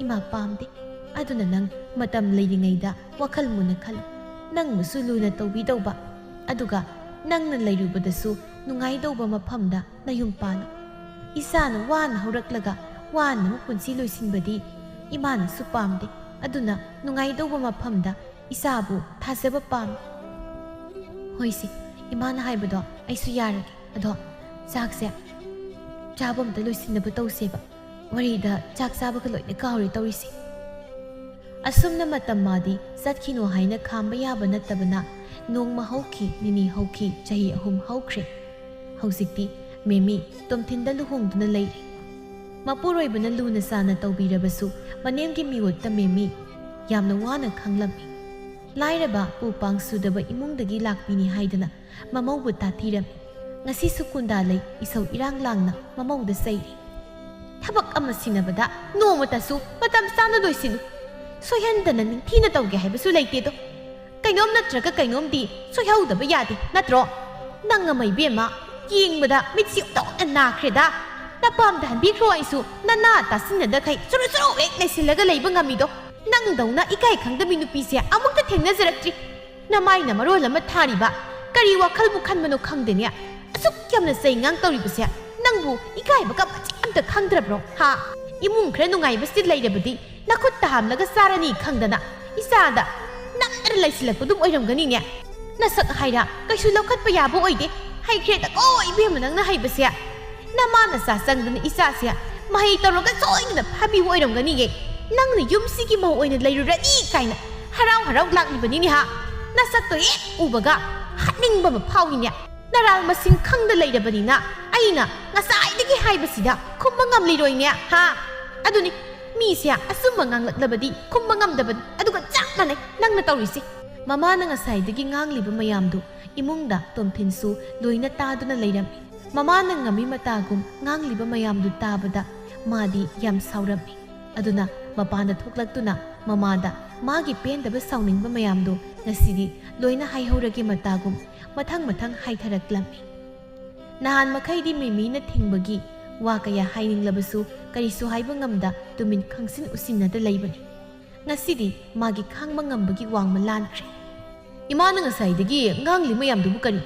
ꯏꯃꯥ ꯄꯥꯝꯗꯦ꯫ ꯑꯗꯨꯅ ꯅꯪ ꯃꯇꯝ ꯂꯩꯔꯤꯉꯩꯗ ꯋꯥꯈꯜ ꯃꯨꯟꯅ ꯈꯜꯂꯨ꯫ ꯅꯪꯕꯨꯁꯨ ꯂꯨꯅ ꯇꯧꯕꯤꯗꯧꯕ, ꯑꯗꯨꯒ ꯅꯪꯅ ꯂꯩꯔꯨꯕꯗꯁꯨ ꯅꯨꯡꯉꯥꯏꯗꯧꯕ ꯃꯐꯝꯗ ꯅꯌꯨꯝ ꯄꯥꯜꯂꯨ꯫ ꯏꯆꯥꯅ ꯋꯥꯅ ꯍꯧꯔꯛꯂꯒ ꯋꯥꯅ ꯑꯃꯨꯛ ꯄꯨꯟꯁꯤ ꯂꯣꯏꯁꯤꯟꯕꯗꯤ ꯏꯃꯥꯅꯁꯨ ꯄꯥꯝꯗꯦ꯫ ꯑꯗꯨꯅ ꯅꯨꯡꯉꯥꯏꯗꯧꯕ ꯃꯐꯝꯗ ꯏꯆꯥꯕꯨ ꯊꯥꯖꯕ ꯄꯥꯝꯃꯤ꯫ ꯍꯣꯏꯁꯦ, ꯏꯃꯥꯅ ꯍꯥꯏꯕꯗꯣ ꯑꯩꯁꯨ ꯌꯥꯔꯒꯦ꯫ ꯑꯗꯣ ꯆꯥꯛꯁꯦ ꯆꯥꯕ ꯑꯝꯇ ꯂꯣꯏꯁꯤꯟꯅꯕ ꯇꯧꯁꯦꯕ꯫ ꯋꯥꯔꯤꯗ ꯆꯥꯛ ꯆꯥꯕꯒ ꯂꯣꯏꯅ ꯀꯥꯎꯔꯦ ꯇꯧꯔꯤꯁꯦ꯫ ꯑꯁꯨꯝꯅ ꯃꯇꯝ ꯃꯥꯗꯤ ꯆꯠꯈꯤꯅꯣ ꯍꯥꯏꯅ ꯈꯥꯝꯕ ꯌꯥꯕ ꯅꯠꯇꯕꯅ ꯅꯣꯡꯃ ꯍꯧꯈꯤ, ꯅꯤꯅꯤ ꯍꯧꯈꯤ, ꯆꯍꯤ ꯑꯍꯨꯝ ꯍꯧꯈ꯭ꯔꯦ꯫ ꯍꯧꯖꯤꯛꯇꯤ ꯃꯦꯃꯤ ꯇꯣꯝꯊꯤꯟꯗ ꯂꯨꯍꯣꯡꯗꯨꯅ ꯂꯩꯔꯦ꯫ ꯃꯄꯨꯔꯣꯏꯕꯅ ꯂꯨꯅ ꯆꯥꯅ ꯇꯧꯕꯤꯔꯕꯁꯨ ꯃꯅꯦꯝꯒꯤ ꯃꯤꯑꯣꯠꯇ ꯃꯦꯃꯤ ꯌꯥꯝꯅ ꯋꯥꯅ ꯈꯪꯂꯝꯃꯤ꯫ ꯂꯥꯏꯔꯕ ꯄꯨ ꯄꯥꯡ ꯁꯨꯗꯕ ꯏꯃꯨꯡꯗꯒꯤ ꯂꯥꯛꯄꯤꯅꯤ ꯍꯥꯏꯗꯅ ꯃꯃꯧꯕꯨ ꯇꯥꯊꯤꯔꯝꯃꯤ꯫ ꯉꯁꯤꯁꯨ ꯀꯨꯟꯗꯥ ꯂꯩ ꯏꯁꯧ ꯏꯔꯥꯡ ꯂꯥꯡꯅ ꯃꯃꯧꯗ ꯆꯩꯔꯤ꯫ ꯊꯕꯛ ꯑꯃ ꯁꯤꯟꯅꯕꯗ ꯅꯣꯡꯃꯇꯁꯨ ꯃꯇꯝ ꯆꯥꯅ ꯂꯣꯏꯁꯤꯜꯂꯨ꯫ ꯁꯣꯏꯍꯟꯗꯅ ꯅꯤꯡꯊꯤꯅ ꯇꯧꯒꯦ ꯍꯥꯏꯕꯁꯨ ꯂꯩꯇꯦꯗꯣ꯫ ꯀꯩꯅꯣꯝ ꯅꯠꯇ꯭ꯔꯒ ꯀꯩꯅꯣꯝꯗꯤ ꯁꯣꯏꯍꯧꯗꯕ ꯌꯥꯗꯦ ꯅꯠꯇ꯭ꯔꯣ? ꯅꯪ ꯑꯃ ꯏꯕꯦꯝꯃ, ꯌꯦꯡꯕꯗ ꯃꯤꯠꯁꯤ ꯑꯣꯟꯊꯣꯛꯅ ꯅꯥꯈ꯭ꯔꯦꯗ꯫ ꯑꯄꯥꯝꯗ ꯍꯟꯕꯤꯈ꯭ꯔꯣ꯫ ꯑꯩꯁꯨ ꯅꯅꯥ ꯇꯥꯁꯤꯟꯅꯗꯈꯩ ꯆꯨꯔꯨ ꯆꯨꯔꯨ ꯍꯦꯛ ꯂꯩꯁꯤꯜꯂꯒ ꯂꯩꯕ ꯉꯝꯃꯤꯗꯣ꯫ ꯅꯪꯗꯧꯅ ꯏꯀꯥꯏ ꯈꯪꯗꯕꯤ ꯅꯨꯄꯤꯁꯦ ꯑꯃꯨꯛꯇ ꯊꯦꯡꯅꯖꯔꯛꯇ꯭ꯔꯤ꯫ ꯅꯃꯥꯏꯅ ꯃꯔꯣꯜ ꯑꯃ ꯊꯥꯔꯤꯕ, ꯀꯔꯤ ꯋꯥꯈꯜꯕꯨ ꯈꯟꯕꯅꯣ ꯈꯪꯗꯦꯅꯦ꯫ ꯑꯁꯨꯛ ꯌꯥꯝꯅ ꯆꯩꯉꯥꯡ ꯇꯧꯔꯤꯕꯁꯦ ꯅꯪꯕꯨ ꯏꯀꯥꯏꯕꯒ ꯃꯆꯦꯠ ꯑꯝꯇ ꯈꯪꯗ꯭ꯔꯕ꯭ꯔꯣ? ꯍꯥ? ꯏꯃꯨꯡ ꯈꯔ ꯅꯨꯡꯉꯥꯏꯕꯁꯤ ꯂꯩꯔꯕꯗꯤ ꯅꯈꯨꯠꯇ ꯍꯥꯝꯂꯒ ꯆꯥꯔꯅꯤ ꯈꯪꯗꯅ ꯏꯆꯥꯗ ꯅꯝꯗꯅ ꯂꯩꯁꯤꯜꯂꯛꯄꯗꯨ ꯑꯣꯏꯔꯝꯒꯅꯤꯅꯦ꯫ ꯅꯁꯛ ꯍꯥꯏꯔ ꯀꯩꯁꯨ ꯂꯧꯈꯠꯄ ꯌꯥꯕ ꯑꯣꯏꯗꯦ꯫ ꯍꯩꯈ꯭ꯔꯦꯗꯀꯣ ꯏꯕꯦꯝꯃ ꯅꯪꯅ ꯍꯩꯕꯁꯦ꯫ ꯅꯃꯥ ꯅꯆꯥ ꯆꯪꯗꯅ ꯏꯆꯥꯁꯦ ꯃꯍꯩ ꯇꯧꯔꯒ ꯁꯣꯏꯗꯅ ꯐꯥꯕꯤꯕ ꯑꯣꯏꯔꯝꯒꯅꯤꯌꯦ꯫ ꯅꯪꯅ ꯌꯨꯝꯁꯤꯒꯤ ꯃꯧ ꯑꯣꯏꯅ ꯂꯩꯔꯨꯔꯅꯤ ꯀꯥꯏꯅ ꯍꯔꯥꯎ ꯍꯔꯥꯎ ꯂꯥꯛꯂꯤꯕꯅꯤꯅꯦ ꯍꯥ꯫ ꯅꯁꯛꯇꯣ ꯍꯦꯛ ꯎꯕꯒ ꯍꯥꯠꯅꯤꯡꯕ ꯑꯃ ꯐꯥꯎꯏꯅꯦ꯫ ꯅꯔꯥꯜ ꯃꯁꯤꯡ ꯈꯪꯗ ꯂꯩꯔꯕꯅꯤꯅ ꯑꯩꯅ ꯉꯁꯥꯏꯗꯒꯤ ꯍꯥꯏꯕꯁꯤꯗ ꯈꯨꯝꯕ ꯉꯝꯂꯤꯔꯣꯏꯅꯦ ꯍꯥ꯫ ꯑꯗꯨꯅꯤ, ꯃꯤꯁꯦ ꯑꯆꯨꯝꯕ ꯉꯥꯡꯂꯛꯂꯕꯗꯤ ꯈꯨꯝꯕ ꯉꯝꯗꯕꯅꯤ꯫ ꯑꯗꯨꯒ ꯆꯞ ꯃꯥꯟꯅꯩ ꯅꯪꯅ ꯇꯧꯔꯤꯁꯦ꯫ ꯃꯃꯥꯅ ꯉꯁꯥꯏꯗꯒꯤ ꯉꯥꯡꯂꯤꯕ ꯃꯌꯥꯝꯗꯨ ꯏꯃꯨꯡꯗ ꯇꯣꯝꯊꯤꯟꯁꯨ ꯂꯣꯏꯅ ꯇꯥꯗꯨꯅ ꯂꯩꯔꯝꯃꯤ꯫ ꯃꯃꯥꯅ ꯉꯝꯃꯤ ꯃꯇꯥꯒꯨꯝ ꯉꯥꯡꯂꯤꯕ ꯃꯌꯥꯝꯗꯨ ꯇꯥꯕꯗ ꯃꯥꯗꯤ ꯌꯥꯝ ꯁꯥꯎꯔꯝꯃꯤ꯫ ꯑꯗꯨꯅ ꯃꯄꯥꯟꯗ ꯊꯣꯛꯂꯛꯇꯨꯅ ꯃꯃꯥꯗ ꯃꯥꯒꯤ ꯄꯦꯟꯗꯕ ꯁꯥꯎꯅꯤꯡꯕ ꯃꯌꯥꯝꯗꯨ ꯉꯁꯤꯗꯤ ꯂꯣꯏꯅ ꯍꯥꯏꯍꯧꯔꯒꯦ ꯃꯇꯥꯒꯨꯝ ꯃꯊꯪ ꯃꯊꯪ ꯍꯥꯏꯊꯔꯛꯂꯝꯃꯤ꯫ ꯅꯍꯥꯟ ꯃꯈꯩꯗꯤ ꯃꯤꯃꯤꯅ ꯊꯤꯡꯕꯒꯤ ꯋꯥ ꯀꯌꯥ ꯍꯥꯏꯅꯤꯡꯂꯕꯁꯨ ꯀꯔꯤꯁꯨ ꯍꯥꯏꯕ ꯉꯝꯗ ꯇꯨꯃꯤꯟ ꯈꯪꯁꯤꯟ ꯎꯁꯤꯟꯅꯗ ꯂꯩꯕꯅꯤ꯫ ꯉꯁꯤꯗꯤ ꯃꯥꯒꯤ ꯈꯥꯡꯕ ꯉꯝꯕꯒꯤ ꯋꯥꯡꯃ ꯂꯥꯟꯈ꯭ꯔꯦ꯫ ꯏꯃꯥꯅ ꯉꯁꯥꯏꯗꯒꯤ ꯉꯥꯡꯂꯤ ꯃꯌꯥꯝꯗꯨꯕꯨ ꯀꯔꯤ?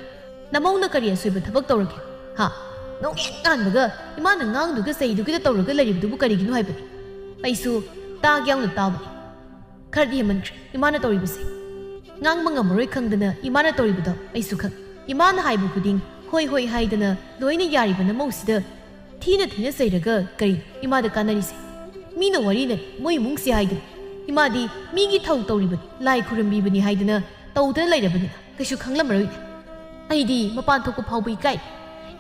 ꯅꯃꯧꯅ ꯀꯔꯤ ꯑꯁꯣꯏꯕ ꯊꯕꯛ ꯇꯧꯔꯒꯦ? ꯍꯥ? ꯅꯣꯡꯍꯦꯛ ꯉꯥꯟꯕꯒ ꯏꯃꯥꯅ ꯉꯥꯡꯗꯨꯒ ꯆꯩꯗꯨꯒꯤꯗ ꯇꯧꯔꯒ ꯂꯩꯔꯤꯕꯗꯨꯕꯨ ꯀꯔꯤꯒꯤꯅꯣ ꯍꯥꯏꯕꯅꯤ? ꯑꯩꯁꯨ ꯇꯥꯒꯦ ꯌꯥꯎꯅ ꯇꯥꯕꯅꯤ꯫ ꯈꯔꯗꯤ ꯍꯦꯟꯃꯟꯈ꯭ꯔꯦ ꯏꯃꯥꯅ ꯇꯧꯔꯤꯕꯁꯦ꯫ ꯉꯥꯡꯕ ꯉꯝꯃꯔꯣꯏ ꯈꯪꯗꯅ ꯏꯃꯥꯅ ꯇꯧꯔꯤꯕꯗꯣ ꯑꯩꯁꯨ ꯈꯪ꯫ ꯏꯃꯥꯅ ꯍꯥꯏꯕ ꯈꯨꯗꯤꯡ ꯍꯣꯏ ꯍꯣꯏ ꯍꯥꯏꯗꯅ ꯂꯣꯏꯅ ꯌꯥꯔꯤꯕ ꯅꯃꯧꯁꯤꯗ ꯊꯤꯅ ꯊꯤꯅ ꯆꯩꯔꯒ ꯀꯔꯤ ꯏꯃꯥꯗ ꯀꯥꯟꯅꯔꯤꯁꯦ? ꯃꯤꯅ ꯋꯥꯔꯤꯅ ꯃꯣꯏ ꯏꯃꯨꯡꯁꯦ ꯍꯥꯏꯗꯅ ꯏꯃꯥꯗꯤ ꯃꯤꯒꯤ ꯊꯧ ꯇꯧꯔꯤꯕꯅꯤ, ꯂꯥꯏ ꯈꯨꯔꯨꯝꯕꯤꯕꯅꯤ ꯍꯥꯏꯗꯅ ꯇꯧꯗꯅ ꯂꯩꯔꯕꯅꯤꯅ ꯀꯩꯁꯨ ꯈꯪꯂꯝꯃꯔꯣꯏꯅꯦ꯫ ꯑꯩꯗꯤ ꯃꯄꯥꯟ ꯊꯣꯛꯄ ꯐꯥꯎꯕ ꯏꯀꯥꯏ꯫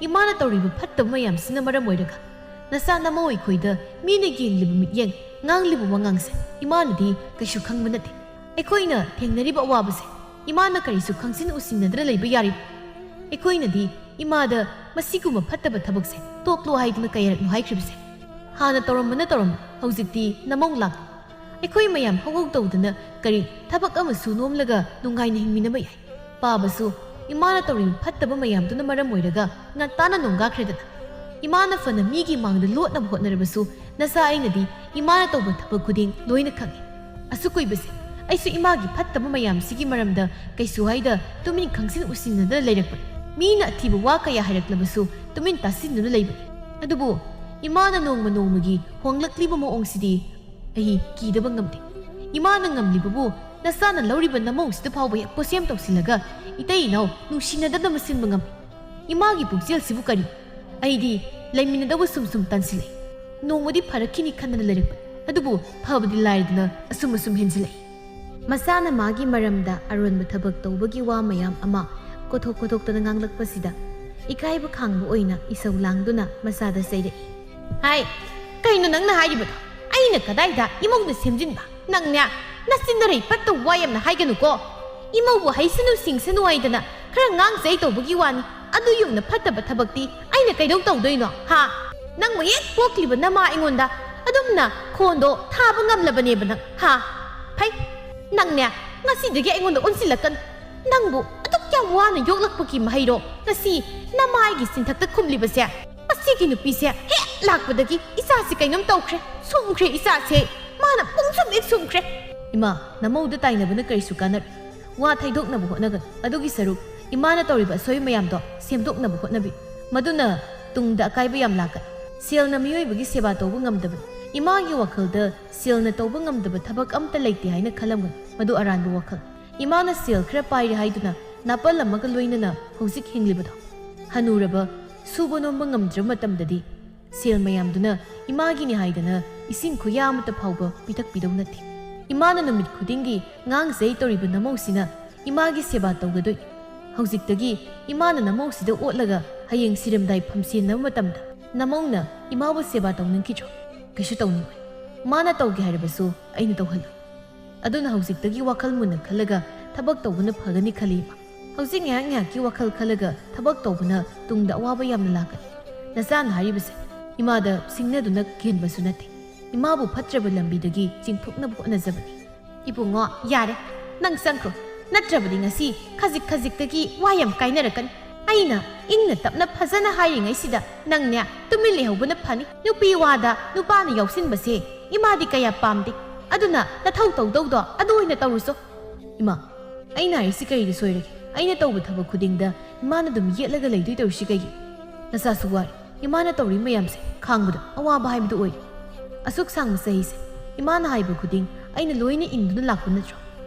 ꯏꯃꯥꯅ ꯇꯧꯔꯤꯕ ꯐꯠꯇꯕ ꯃꯌꯥꯝꯁꯤꯅ ꯃꯔꯝ ꯑꯣꯏꯔꯒ ꯅꯆꯥ ꯅꯃꯧ ꯑꯩꯈꯣꯏꯗ ꯃꯤꯅ ꯌꯦꯡꯂꯤꯕ ꯃꯤꯠꯌꯦꯡ, ꯉꯥꯡꯂꯤꯕ ꯋꯥꯉꯥꯡꯁꯦ ꯏꯃꯥꯅꯗꯤ ꯀꯩꯁꯨ ꯈꯪꯕ ꯅꯠꯇꯦ꯫ ꯑꯩꯈꯣꯏꯅ ꯊꯦꯡꯅꯔꯤꯕ ꯑꯋꯥꯕꯁꯦ ꯏꯃꯥꯅ ꯀꯔꯤꯁꯨ ꯈꯪꯁꯤꯟ ꯎꯁꯤꯟꯅꯗꯅ ꯂꯩꯕ ꯌꯥꯔꯤ? ꯑꯩꯈꯣꯏꯅꯗꯤ ꯏꯃꯥꯗ ꯃꯁꯤꯒꯨꯝꯕ ꯐꯠꯇꯕ ꯊꯕꯛꯁꯦ ꯇꯣꯛꯂꯣ ꯍꯥꯏꯗꯨꯅ ꯀꯌꯥꯔꯛꯅꯣ ꯍꯥꯏꯈ꯭ꯔꯤꯕꯁꯦ? ꯍꯥꯟꯅ ꯇꯧꯔꯝꯕꯅ ꯇꯧꯔꯝꯕ, ꯍꯧꯖꯤꯛꯇꯤ ꯅꯃꯧ ꯂꯥꯛꯂꯦ꯫ ꯑꯩꯈꯣꯏ ꯃꯌꯥꯝ ꯍꯧꯍꯧ ꯇꯧꯗꯅ ꯀꯔꯤ ꯊꯕꯛ ꯑꯃꯁꯨ ꯅꯣꯝꯂꯒ ꯅꯨꯡꯉꯥꯏꯅ ꯍꯤꯡꯃꯤꯟꯅꯕ ꯌꯥꯏ꯫ ꯄꯥꯕꯁꯨ ꯏꯃꯥꯅ ꯇꯧꯔꯤꯕ ꯐꯠꯇꯕ ꯃꯌꯥꯝꯗꯨꯅ ꯃꯔꯝ ꯑꯣꯏꯔꯒ ꯉꯟꯇꯥꯅ ꯅꯣꯡꯒꯥꯈ꯭ꯔꯦꯗꯅ꯫ ꯏꯃꯥꯅ ꯐꯅ ꯃꯤꯒꯤ ꯃꯥꯡꯗ ꯂꯣꯠꯅꯕ ꯍꯣꯠꯅꯔꯕꯁꯨ, ꯅꯆꯥ ꯑꯩꯅꯗꯤ ꯏꯃꯥꯅ ꯇꯧꯕ ꯊꯕꯛ ꯈꯨꯗꯤꯡ ꯂꯣꯏꯅ ꯈꯪꯏ꯫ ꯑꯁꯨꯛ ꯀꯨꯏꯕꯁꯦ ꯑꯩꯁꯨ ꯏꯃꯥꯒꯤ ꯐꯠꯇꯕ ꯃꯌꯥꯝꯁꯤꯒꯤ ꯃꯔꯝꯗ ꯀꯩꯁꯨ ꯍꯥꯏꯗ ꯇꯨꯃꯤꯟ ꯈꯪꯁꯤꯟ ꯎꯁꯤꯟꯅꯗꯅ ꯂꯩꯔꯛꯄꯅꯤ꯫ ꯃꯤꯅ ꯑꯊꯤꯕ ꯋꯥ ꯀꯌꯥ ꯍꯥꯏꯔꯛꯂꯕꯁꯨ ꯇꯨꯃꯤꯟ ꯇꯥꯁꯤꯟꯗꯨꯅ ꯂꯩꯕꯅꯤ꯫ ꯑꯗꯨꯕꯨ ꯏꯃꯥꯅ ꯅꯣꯡꯃ ꯅꯣꯡꯃꯒꯤ ꯍꯣꯡꯂꯛꯂꯤꯕ ꯃꯑꯣꯡꯁꯤꯗꯤ ꯑꯩ ꯀꯤꯗꯕ ꯉꯝꯗꯦ꯫ ꯏꯃꯥꯅ ꯉꯝꯂꯤꯕꯕꯨ ꯅꯆꯥꯅ ꯂꯧꯔꯤꯕ ꯅꯃꯧꯁꯤꯗ ꯐꯥꯎꯕ ꯍꯦꯛ ꯄꯣꯠꯁꯦꯝ ꯇꯧꯁꯤꯜꯂꯒ ꯏꯇꯩ ꯏꯅꯥꯎ ꯅꯨꯡꯁꯤꯅꯗꯅꯕ ꯁꯤꯟꯕ ꯉꯝꯃꯤ꯫ ꯏꯃꯥꯒꯤ ꯄꯨꯛꯆꯦꯜꯁꯤꯕꯨ ꯀꯔꯤ? ꯑꯩꯗꯤ ꯂꯩꯃꯤꯟꯅꯗꯧꯕ ꯁꯨꯝ ꯁꯨꯝ ꯇꯟꯁꯤꯜꯂꯛꯏ꯫ ꯅꯣꯡꯃꯗꯤ ꯐꯔꯛꯈꯤꯅꯤ ꯈꯟꯗꯅ ꯂꯩꯔꯛꯄ, ꯑꯗꯨꯕꯨ ꯐꯕꯗꯤ ꯂꯥꯏꯔꯗꯅ ꯑꯁꯨꯝ ꯑꯁꯨꯝ ꯍꯦꯟꯖꯤꯜꯂꯛꯏ꯫ ꯃꯆꯥꯅ ꯃꯥꯒꯤ ꯃꯔꯝꯗ ꯑꯔꯣꯟꯕ ꯊꯕꯛ ꯇꯧꯕꯒꯤ ꯋꯥ ꯃꯌꯥꯝ ꯑꯃ ꯀꯣꯊꯣꯛ ꯀꯣꯊꯣꯛꯇꯅ ꯉꯥꯡꯂꯛꯄꯁꯤꯗ ꯏꯀꯥꯏꯕ ꯈꯥꯡꯕ ꯑꯣꯏꯅ ꯏꯁꯧ ꯂꯥꯡꯗꯨꯅ ꯃꯆꯥꯗ ꯆꯩꯔꯛꯏ꯫ ꯍꯥꯏ, ꯀꯩꯅꯣ ꯅꯪꯅ ꯍꯥꯏꯔꯤꯕꯗꯣ? ꯑꯩꯅ ꯀꯗꯥꯏꯗ ꯏꯃꯧꯗ ꯁꯦꯝꯖꯤꯟꯕ? ꯅꯪꯅꯦ, ꯅꯆꯤꯟ ꯅꯔꯩ ꯄꯠꯇ ꯋꯥ ꯌꯥꯝꯅ ꯍꯥꯏꯒꯅꯨꯀꯣ꯫ ꯏꯃꯧꯕꯨ ꯍꯩꯁꯅꯨ ꯁꯤꯡꯁꯅꯨ ꯍꯥꯏꯗꯅ ꯈꯔ ꯉꯥꯡꯖꯩ ꯇꯧꯕꯒꯤ ꯋꯥꯅꯤ꯫ ꯑꯗꯨ ꯌꯨꯝꯅ ꯐꯠꯇꯕ ꯊꯕꯛꯇꯤ ꯑꯩꯅ ꯀꯩꯗꯧ ꯇꯧꯗꯣꯏꯅꯣ, ꯍꯥ? ꯅꯪꯕꯨ ꯍꯦꯛ ꯄꯣꯛꯂꯤꯕ ꯅꯃꯥ ꯑꯩꯉꯣꯟꯗ ꯑꯗꯨꯝꯅ ꯈꯣꯟꯗꯣ ꯊꯥꯕ ꯉꯝꯂꯕꯅꯦꯕ ꯅꯪ, ꯍꯥ? ꯐꯩ, ꯅꯪꯅꯦ, ꯉꯁꯤꯗꯒꯤ ꯑꯩꯉꯣꯟꯗ ꯑꯣꯟꯁꯤꯜꯂꯛꯀꯅꯨ꯫ ꯅꯪꯕꯨ ꯑꯗꯨꯛ ꯌꯥꯝ ꯋꯥꯅ ꯌꯣꯛꯂꯛꯄꯒꯤ ꯃꯍꯩꯔꯣ ꯉꯁꯤ ꯅꯃꯥꯏꯒꯤ ꯆꯤꯟꯊꯛꯇ ꯈꯨꯝꯂꯤꯕꯁꯦ? ꯃꯁꯤꯒꯤ ꯅꯨꯄꯤꯁꯦ ꯍꯦꯛ ꯂꯥꯛꯄꯗꯒꯤ ꯏꯆꯥꯁꯤ ꯀꯩꯅꯣꯝ ꯇꯧꯈ꯭ꯔꯦ, ꯁꯨꯝꯈ꯭ꯔꯦ ꯏꯆꯥꯁꯦ꯫ ꯃꯥꯅ ꯄꯨꯡꯁꯨꯝ ꯍꯦꯛ ꯁꯨꯝꯈ꯭ꯔꯦ꯫ ꯏꯃꯥ, ꯅꯃꯧꯗ ꯇꯥꯏꯅꯕꯅ ꯀꯔꯤꯁꯨ ꯀꯥꯟꯅꯔꯣꯏ꯫ ꯋꯥ ꯊꯩꯗꯣꯛꯅꯕ ꯍꯣꯠꯅꯒꯅꯨ꯫ ꯑꯗꯨꯒꯤ ꯁꯔꯨꯛ ꯏꯃꯥꯅ ꯇꯧꯔꯤꯕ ꯑꯁꯣꯏ ꯃꯌꯥꯝꯗꯣ ꯁꯦꯝꯗꯣꯛꯅꯕ ꯍꯣꯠꯅꯕꯤ꯫ ꯃꯗꯨꯅ ꯇꯨꯡꯗ ꯑꯀꯥꯏꯕ ꯌꯥꯝ ꯂꯥꯛꯀꯅꯤ꯫ ꯁꯦꯜꯅ ꯃꯤꯑꯣꯏꯕꯒꯤ ꯁꯦꯕꯥ ꯇꯧꯕ ꯉꯝꯗꯕꯅꯤ꯫ ꯏꯃꯥꯒꯤ ꯋꯥꯈꯜꯗ ꯁꯦꯜꯅ ꯇꯧꯕ ꯉꯝꯗꯕ ꯊꯕꯛ ꯑꯝꯇ ꯂꯩꯇꯦ ꯍꯥꯏꯅ ꯈꯜꯂꯝꯒꯅꯤ꯫ ꯃꯗꯨ ꯑꯔꯥꯟꯕ ꯋꯥꯈꯜ꯫ ꯏꯃꯥꯅ ꯁꯦꯜ ꯈꯔ ꯄꯥꯏꯔꯦ ꯍꯥꯏꯗꯨꯅ ꯅꯥꯄꯜ ꯑꯃꯒ ꯂꯣꯏꯅꯅ ꯍꯧꯖꯤꯛ ꯍꯤꯡꯂꯤꯕꯗꯣ, ꯍꯅꯨꯔꯕ, ꯁꯨꯕ ꯅꯣꯝꯕ ꯉꯝꯗ꯭ꯔꯕ ꯃꯇꯝꯗꯗꯤ ꯁꯦꯜ ꯃꯌꯥꯝꯗꯨꯅ ꯏꯃꯥꯒꯤꯅꯤ ꯍꯥꯏꯗꯅ ꯏꯁꯤꯡ ꯈꯨꯌꯥ ꯑꯃꯠꯇ ꯐꯥꯎꯕ ꯄꯤꯊꯛꯄꯤꯗꯧ ꯅꯠꯇꯦ꯫ ꯏꯃꯥꯅ ꯅꯨꯃꯤꯠ ꯈꯨꯗꯤꯡꯒꯤ ꯉꯥꯡꯖꯩ ꯇꯧꯔꯤꯕ ꯅꯃꯧꯁꯤꯅ ꯏꯃꯥꯒꯤ ꯁꯦꯕꯥ ꯇꯧꯒꯗꯣꯏ꯫ ꯍꯧꯖꯤꯛꯇꯒꯤ ꯏꯃꯥꯅ ꯅꯃꯧꯁꯤꯗ ꯑꯣꯠꯂꯒ ꯍꯌꯦꯡ ꯁꯤꯔꯝꯗꯥꯏ ꯐꯝꯁꯦꯟꯅꯕ ꯃꯇꯝꯗ ꯅꯃꯧꯅ ꯏꯃꯥꯕꯨ ꯁꯦꯕꯥ ꯇꯧꯅꯤꯡꯈꯤꯗ꯭ꯔꯣ? ꯀꯩꯁꯨ ꯇꯧꯅꯤꯡꯉꯣꯏ꯫ ꯃꯥꯅ ꯇꯧꯒꯦ ꯍꯥꯏꯔꯕꯁꯨ ꯑꯩꯅ ꯇꯧꯍꯜꯂꯣꯏ꯫ ꯑꯗꯨꯅ ꯍꯧꯖꯤꯛꯇꯒꯤ ꯋꯥꯈꯜ ꯃꯨꯟꯅ ꯈꯜꯂꯒ ꯊꯕꯛ ꯇꯧꯕꯅ ꯐꯒꯅꯤ ꯈꯜꯂꯤ, ꯏꯃꯥ꯫ ꯍꯧꯖꯤꯛ ꯉꯥꯏꯍꯥꯛ ꯉꯥꯏꯍꯥꯛꯀꯤ ꯋꯥꯈꯜ ꯈꯜꯂꯒ ꯊꯕꯛ ꯇꯧꯕꯅ ꯇꯨꯡꯗ ꯑꯋꯥꯕ ꯌꯥꯝꯅ ꯂꯥꯛꯀꯅꯤ꯫ ꯅꯆꯥꯅ ꯍꯥꯏꯔꯤꯕꯁꯦ ꯏꯃꯥꯗ ꯁꯤꯡꯅꯗꯨꯅ ꯀꯦꯟꯕꯁꯨ ꯅꯠꯇꯦ꯫ ꯏꯃꯥꯕꯨ ꯐꯠꯇ꯭ꯔꯕ ꯂꯝꯕꯤꯗꯒꯤ ꯆꯤꯡꯊꯣꯛꯅꯕ ꯍꯣꯠꯅꯖꯕꯅꯤ꯫ ꯏꯕꯨꯡꯉꯣ, ꯌꯥꯔꯦ, ꯅꯪ ꯆꯪꯈ꯭ꯔꯣ꯫ ꯅꯠꯇ꯭ꯔꯕꯗꯤ ꯉꯁꯤ ꯈꯖꯤꯛ ꯈꯖꯤꯛꯇꯒꯤ ꯋꯥ ꯌꯥꯝ ꯀꯥꯏꯅꯔꯛꯀꯅꯤ꯫ ꯑꯩꯅ ꯏꯪꯅ ꯇꯞꯅ ꯐꯖꯅ ꯍꯥꯏꯔꯤꯉꯩꯁꯤꯗ ꯅꯪꯅꯦ ꯇꯨꯃꯤꯟ ꯂꯩꯍꯧꯕꯅ ꯐꯅꯤ꯫ ꯅꯨꯄꯤ ꯋꯥꯗ ꯅꯨꯄꯥꯅ ꯌꯥꯎꯁꯤꯟꯕꯁꯦ ꯏꯃꯥꯗꯤ ꯀꯌꯥ ꯄꯥꯝꯗꯦ꯫ ꯑꯗꯨꯅ ꯅꯊꯧ ꯇꯧꯗꯧꯗꯣ ꯑꯗꯨ ꯑꯣꯏꯅ ꯇꯧꯔꯨꯆꯣ꯫ ꯏꯃꯥ, ꯑꯩꯅ ꯍꯥꯏꯔꯤꯁꯤ ꯀꯔꯤꯗ ꯁꯣꯏꯔꯒꯦ? ꯑꯩꯅ ꯇꯧꯕ ꯊꯕꯛ ꯈꯨꯗꯤꯡꯗ ꯏꯃꯥꯅ ꯑꯗꯨꯝ ꯌꯦꯠꯂꯒ ꯂꯩꯗꯣꯏ ꯇꯧꯔꯤꯁꯤ ꯀꯩꯒꯤ? ꯅꯆꯥꯁꯨ ꯋꯥꯔꯦ꯫ ꯏꯃꯥꯅ ꯇꯧꯔꯤ ꯃꯌꯥꯝꯁꯦ ꯈꯥꯡꯕꯗ ꯑꯋꯥꯕ ꯍꯥꯏꯕꯗꯨ ꯑꯣꯏꯔꯦ꯫ ꯑꯁꯨꯛ ꯁꯥꯡꯕ ꯆꯍꯤꯁꯦ ꯏꯃꯥꯅ ꯍꯥꯏꯕ ꯈꯨꯗꯤꯡ ꯑꯩꯅ ꯂꯣꯏꯅ ꯏꯟꯗꯨꯅ ꯂꯥꯛꯄ ꯅꯠꯇ꯭ꯔꯣ?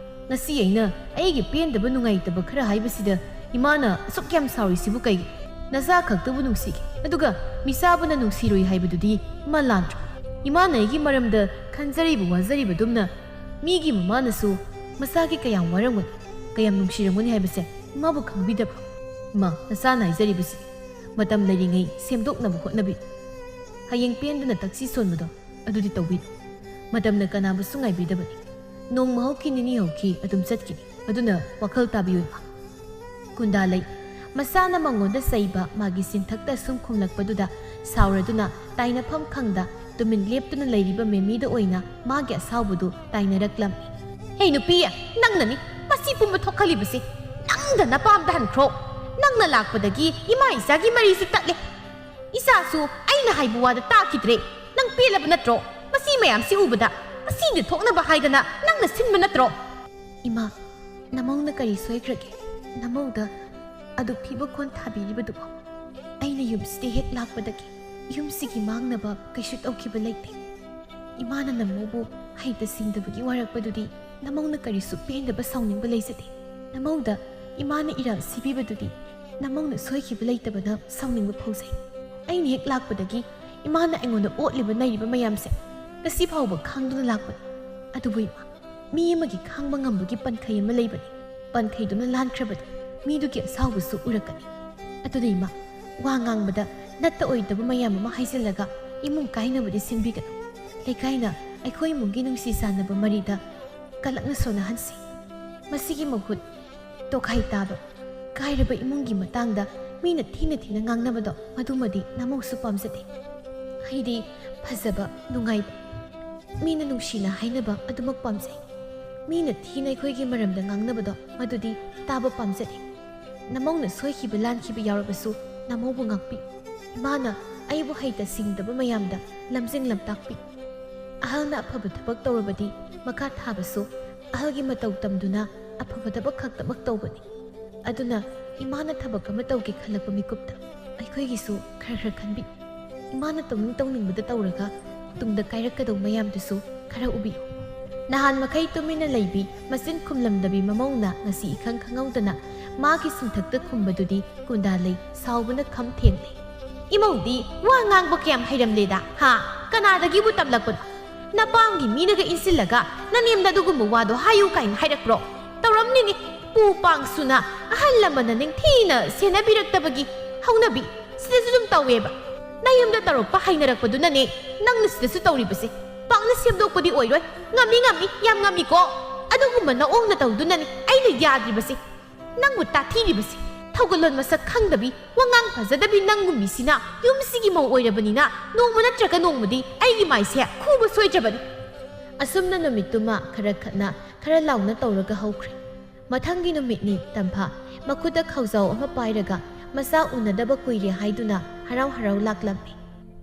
ꯉꯁꯤ ꯑꯩꯅ ꯑꯩꯒꯤ ꯄꯦꯟꯗꯕ ꯅꯨꯡꯉꯥꯏꯇꯕ ꯈꯔ ꯍꯥꯏꯕꯁꯤꯗ ꯏꯃꯥꯅ ꯑꯁꯨꯛ ꯌꯥꯝ ꯁꯥꯎꯔꯤꯁꯤꯕꯨ ꯀꯩꯒꯤ? ꯅꯆꯥ ꯈꯛꯇꯕꯨ ꯅꯨꯡꯁꯤꯒꯦ, ꯑꯗꯨꯒ ꯃꯤꯆꯥꯕꯨꯅ ꯅꯨꯡꯁꯤꯔꯣꯏ ꯍꯥꯏꯕꯗꯨꯗꯤ ꯏꯃꯥ ꯂꯥꯟꯗ꯭ꯔꯣ? ꯏꯃꯥꯅ ꯑꯩꯒꯤ ꯃꯔꯝꯗ ꯈꯟꯖꯔꯤꯕ ꯋꯥꯖꯔꯤꯕꯗꯨꯝꯅ ꯃꯤꯒꯤ ꯃꯃꯥꯅꯁꯨ ꯃꯆꯥꯒꯤ ꯀꯌꯥꯝ ꯋꯥꯔꯝꯒꯅꯤ, ꯀꯌꯥꯝ ꯅꯨꯡꯁꯤꯔꯝꯒꯅꯤ ꯍꯥꯏꯕꯁꯦ ꯏꯃꯥꯕꯨ ꯈꯪꯕꯤꯗꯕ꯭ꯔꯣ? ꯏꯃꯥ, ꯅꯆꯥꯅ ꯍꯥꯏꯖꯔꯤꯕꯁꯤ ꯃꯇꯝ ꯂꯩꯔꯤꯉꯩ ꯁꯦꯝꯗꯣꯛꯅꯕ ꯍꯣꯠꯅꯕꯤꯌꯨ꯫ ꯍꯌꯦꯡ ꯄꯦꯟꯗꯅ ꯇꯛꯁꯤ ꯁꯣꯟꯕꯗꯣ ꯑꯗꯨꯗꯤ ꯇꯧꯕꯤꯅꯨ꯫ ꯃꯇꯝꯅ ꯀꯅꯥꯕꯨꯁꯨ ꯉꯥꯏꯕꯤꯗꯕꯅꯤ꯫ ꯅꯣꯡꯃ ꯍꯧꯈꯤ, ꯅꯤꯅꯤ ꯍꯧꯈꯤ, ꯑꯗꯨꯝ ꯆꯠꯈꯤꯅꯤ꯫ ꯑꯗꯨꯅ ꯋꯥꯈꯜ ꯇꯥꯕꯤꯌꯨ, ꯏꯃꯥ꯫ ꯀꯨꯟꯗꯥ ꯂꯩ꯫ ꯃꯆꯥꯅ ꯃꯉꯣꯟꯗ ꯆꯩꯕ ꯃꯥꯒꯤ ꯆꯤꯟꯊꯛꯇ ꯁꯨꯝ ꯈꯨꯝꯂꯛꯄꯗꯨꯗ ꯁꯥꯎꯔꯗꯨꯅ ꯇꯥꯏꯅꯐꯝ ꯈꯪꯗ ꯇꯨꯃꯤꯟ ꯂꯦꯞꯇꯨꯅ ꯂꯩꯔꯤꯕ ꯃꯦꯃꯤꯗ ꯑꯣꯏꯅ ꯃꯥꯒꯤ ꯑꯁꯥꯎꯕꯗꯨ ꯇꯥꯏꯅꯔꯛꯂꯝꯃꯤ꯫ "ꯍꯦ ꯅꯨꯄꯤ, ꯅꯪꯅꯅꯤ ꯃꯁꯤ ꯄꯨꯝꯕ ꯊꯣꯛꯍꯜꯂꯤꯕꯁꯤ꯫ ꯅꯪꯗ ꯅꯄꯥꯝꯗ ꯍꯟꯈ꯭ꯔꯣ꯫ ꯅꯪꯅ ꯂꯥꯛꯄꯗꯒꯤ ꯏꯃꯥ ꯏꯆꯥꯒꯤ ꯃꯔꯤꯁꯨ ꯇꯠꯂꯦ꯫ ꯏꯆꯥꯁꯨ ꯑꯩꯅ ꯍꯥꯏꯕ ꯋꯥꯗ ꯇꯥꯈꯤꯗ꯭ꯔꯦ꯫ ꯅꯪ ꯄꯦꯜꯂꯕ ꯅꯠꯇ꯭ꯔꯣ? ꯃꯁꯤ ꯃꯌꯥꯝꯁꯤ ꯎꯕꯗ ꯃꯁꯤꯗꯤ ꯊꯣꯛꯅꯕ ꯍꯥꯏꯗꯅ ꯅꯪꯅ ꯁꯤꯟꯕ ꯅꯠꯇ꯭ꯔꯣ?" "ꯏꯃꯥ, ꯅꯃꯧꯅ ꯀꯔꯤ ꯁꯣꯏꯈ꯭ꯔꯒꯦ? ꯅꯃꯧꯗ ꯑꯗꯨꯛ ꯊꯤꯕ ꯈꯣꯟ ꯊꯥꯕꯤꯔꯤꯕꯗꯨꯕꯨ? ꯑꯩꯅ ꯌꯨꯝꯁꯤꯗ ꯍꯦꯛ ꯂꯥꯛꯄꯗꯒꯤ ꯌꯨꯝꯁꯤꯒꯤ ꯃꯥꯡꯅꯕ ꯀꯩꯁꯨ ꯇꯧꯈꯤꯕ ꯂꯩꯇꯦ꯫ ꯏꯃꯥꯅ ꯅꯃꯧꯕꯨ ꯍꯩꯇ ꯁꯤꯡꯗꯕꯒꯤ ꯋꯥꯔꯛꯄꯗꯨꯗꯤ ꯅꯃꯧꯅ ꯀꯔꯤꯁꯨ ꯄꯦꯟꯗꯕ ꯁꯥꯎꯅꯤꯡꯕ ꯂꯩꯖꯗꯦ꯫ ꯅꯃꯧꯗ ꯏꯃꯥꯅ ꯏꯔꯥꯜ ꯁꯤꯕꯤꯕꯗꯨꯗꯤ ꯅꯃꯧꯅ ꯁꯣꯏꯈꯤꯕ ꯂꯩꯇꯕꯅ ꯁꯥꯎꯅꯤꯡꯕ ꯐꯥꯎꯖꯩ꯫ ꯑꯩꯅ ꯍꯦꯛ ꯂꯥꯛꯄꯗꯒꯤ ꯏꯃꯥꯅ ꯑꯩꯉꯣꯟꯗ ꯑꯣꯠꯂꯤꯕ ꯅꯩꯔꯤꯕ ꯃꯌꯥꯝꯁꯦ ꯉꯁꯤ ꯐꯥꯎꯕ ꯈꯥꯡꯗꯨꯅ ꯂꯥꯛꯄꯅꯤ꯫ ꯑꯗꯨꯕꯨ ꯏꯃꯥ, ꯃꯤ ꯑꯃꯒꯤ ꯈꯥꯡꯕ ꯉꯝꯕꯒꯤ ꯄꯟꯈꯩ ꯑꯃ ꯂꯩꯕꯅꯤ꯫ ꯄꯟꯈꯩꯗꯨꯅ ꯂꯥꯟꯈ꯭ꯔꯕꯗꯤ ꯃꯤꯗꯨꯒꯤ ꯑꯁꯥꯎꯕꯁꯨ ꯎꯔꯛꯀꯅꯤ꯫ ꯑꯗꯨꯅ ꯏꯃꯥ, ꯋꯥ ꯉꯥꯡꯕꯗ ꯅꯠꯇ ꯑꯣꯏꯗꯕ ꯃꯌꯥꯝ ꯑꯃ ꯍꯥꯏꯖꯤꯜꯂꯒ ꯏꯃꯨꯡ ꯀꯥꯏꯅꯕꯗꯤ ꯁꯤꯟꯕꯤꯒꯅꯨ꯫ ꯂꯩꯀꯥꯏꯅ ꯑꯩꯈꯣꯏ ꯏꯃꯨꯡꯒꯤ ꯅꯨꯡꯁꯤ ꯆꯥꯟꯅꯕ ꯃꯔꯤꯗ ꯀꯂꯛꯅ ꯁꯣꯟꯅꯍꯟꯁꯤ꯫ ꯃꯁꯤꯒꯤ ꯃꯍꯨꯠ ꯇꯣꯈꯥꯏ ꯇꯥꯕ, ꯀꯥꯏꯔꯕ ꯏꯃꯨꯡꯒꯤ ꯃꯇꯥꯡꯗ ꯃꯤꯅ ꯊꯤꯅ ꯊꯤꯅ ꯉꯥꯡꯅꯕꯗꯣ ꯃꯗꯨꯃꯗꯤ ꯅꯃꯧꯁꯨ ꯄꯥꯝꯖꯗꯦ꯫ ꯑꯩꯗꯤ ꯐꯖꯕ, ꯅꯨꯡꯉꯥꯏꯕ, ꯃꯤꯅ ꯅꯨꯡꯁꯤꯅ ꯍꯥꯏꯅꯕ ꯑꯗꯨꯃꯛ ꯄꯥꯝꯖꯩ꯫ ꯃꯤꯅ ꯊꯤꯅ ꯑꯩꯈꯣꯏꯒꯤ ꯃꯔꯝꯗ ꯉꯥꯡꯅꯕꯗꯣ ꯃꯗꯨꯗꯤ ꯇꯥꯕ ꯄꯥꯝꯖꯗꯦ꯫ ꯅꯃꯧꯅ ꯁꯣꯏꯈꯤꯕ ꯂꯥꯟꯈꯤꯕ ꯌꯥꯎꯔꯕꯁꯨ ꯅꯃꯧꯕꯨ ꯉꯥꯛꯄꯤ꯫ ꯏꯃꯥꯅ ꯑꯩꯕꯨ ꯍꯩꯇ ꯁꯤꯡꯗꯕ ꯃꯌꯥꯝꯗ ꯂꯝꯖꯤꯡ ꯂꯝꯇꯥꯛꯄꯤ꯫ ꯑꯍꯜꯅ ꯑꯐꯕ ꯊꯕꯛ ꯇꯧꯔꯕꯗꯤ ꯃꯈꯥ ꯊꯥꯕꯁꯨ ꯑꯍꯜꯒꯤ ꯃꯇꯧ ꯇꯝꯗꯨꯅ ꯑꯐꯕ ꯊꯕꯛ ꯈꯛꯇꯃꯛ ꯇꯧꯕꯅꯤ꯫ ꯑꯗꯨꯅ ꯏꯃꯥꯅ ꯊꯕꯛ ꯑꯃ ꯇꯧꯒꯦ ꯈꯜꯂꯛꯄ ꯃꯤꯀꯨꯞꯇ ꯑꯩꯈꯣꯏꯒꯤꯁꯨ ꯈꯔ ꯈꯔ ꯈꯟꯕꯤ꯫ ꯏꯃꯥꯅ ꯇꯧꯅꯤꯡ ꯇꯧꯅꯤꯡꯕꯗ ꯇꯧꯔꯒ ꯇꯨꯡꯗ ꯀꯥꯏꯔꯛꯀꯗꯧ ꯃꯌꯥꯝꯗꯨꯁꯨ ꯈꯔ ꯎꯕꯤꯌꯨ꯫ ꯅꯍꯥꯟ ꯃꯈꯩ ꯇꯨꯃꯤꯟꯅ ꯂꯩꯕꯤ, ꯃꯆꯤꯟ ꯈꯨꯝꯂꯝꯗꯕꯤ ꯃꯃꯧꯅ ꯉꯁꯤ ꯏꯈꯪ ꯈꯪꯍꯧꯗꯅ ꯃꯥꯒꯤ ꯁꯤꯟꯊꯛꯇ ꯈꯨꯝꯕꯗꯨꯗꯤ ꯀꯨꯟꯗꯥꯂꯩ ꯁꯥꯎꯕꯅ ꯈꯝ ꯊꯦꯡꯂꯦ꯫ "ꯏꯃꯧꯗꯤ ꯋꯥ ꯉꯥꯡꯕ ꯀꯌꯥꯝ ꯍꯩꯔꯝꯂꯦꯗ, ꯍꯥ? ꯀꯅꯥꯗꯒꯤꯕꯨ ꯇꯝꯂꯛꯄꯅꯣ? ꯅꯄꯥꯝꯒꯤ ꯃꯤꯅꯒ ꯏꯟꯁꯤꯜꯂꯒ ꯅꯅꯦꯝꯗ ꯑꯗꯨꯒꯨꯝꯕ ꯋꯥꯗꯣ ꯍꯥꯏꯌꯨ ꯀꯥꯏꯅ ꯍꯥꯏꯔꯛꯄ꯭ꯔꯣ? ꯇꯧꯔꯝꯅꯤꯅꯦ, ꯄꯨ ꯄꯥꯡꯁꯨꯅ ꯑꯍꯜ ꯂꯃꯟꯅ ꯅꯤꯡꯊꯤꯅ ꯁꯦꯟꯅꯕꯤꯔꯛꯇꯕꯒꯤ ꯍꯧꯅꯕꯤ ꯁꯤꯗꯁꯨ ꯑꯗꯨꯝ ꯇꯧꯋꯦꯕ꯫ ꯅꯌꯨꯝꯗ ꯇꯧꯔꯛꯄ ꯍꯩꯅꯔꯛꯄꯗꯨꯅꯅꯦ ꯅꯪꯅ ꯁꯤꯗꯁꯨ ꯇꯧꯔꯤꯕꯁꯦ꯫ ꯄꯥꯛꯅ ꯁꯦꯝꯗꯣꯛꯄꯗꯤ ꯑꯣꯏꯔꯣꯏ꯫ ꯉꯝꯃꯤ, ꯉꯝꯃꯤ, ꯌꯥꯝ ꯉꯝꯃꯤꯀꯣ꯫ ꯑꯗꯨꯒꯨꯝꯕ ꯅꯑꯣꯡ ꯅꯇꯧꯗꯨꯅꯅꯦ ꯑꯩꯅ ꯌꯥꯗ꯭ꯔꯤꯕꯁꯦ꯫ ꯅꯪꯕꯨ ꯇꯥꯊꯤꯔꯤꯕꯁꯦ꯫ ꯊꯧꯒꯜꯂꯣꯟ ꯃꯁꯛ ꯈꯪꯗꯕꯤ, ꯋꯥꯉꯥꯡ ꯐꯖꯗꯕꯤ ꯅꯪꯒꯨꯝꯕꯤꯁꯤꯅ ꯌꯨꯝꯁꯤꯒꯤ ꯃꯧ ꯑꯣꯏꯔꯕꯅꯤꯅ ꯅꯣꯡꯃ ꯅꯠꯇ꯭ꯔꯒ ꯅꯣꯡꯃꯗꯤ ꯑꯩꯒꯤ ꯃꯥꯏꯁꯦ ꯈꯨꯕ ꯁꯣꯏꯗ꯭ꯔꯕꯅꯤ꯫" ꯑꯁꯨꯝꯅ ꯅꯨꯃꯤꯠꯇꯨꯃ ꯈꯔ ꯈꯠꯅ ꯈꯔ ꯂꯥꯎꯅ ꯇꯧꯔꯒ ꯍꯧꯈ꯭ꯔꯦ꯫ ꯃꯊꯪꯒꯤ ꯅꯨꯃꯤꯠꯅꯤ ꯇꯝꯐꯥ ꯃꯈꯨꯠꯇ ꯈꯥꯎꯖꯥꯎ ꯑꯃ ꯄꯥꯏꯔꯒ ꯃꯆꯥ ꯎꯅꯗꯕ ꯀꯨꯏꯔꯦ ꯍꯥꯏꯗꯨꯅ ꯍꯔꯥꯎ ꯍꯔꯥꯎ ꯂꯥꯛꯂꯝꯃꯤ꯫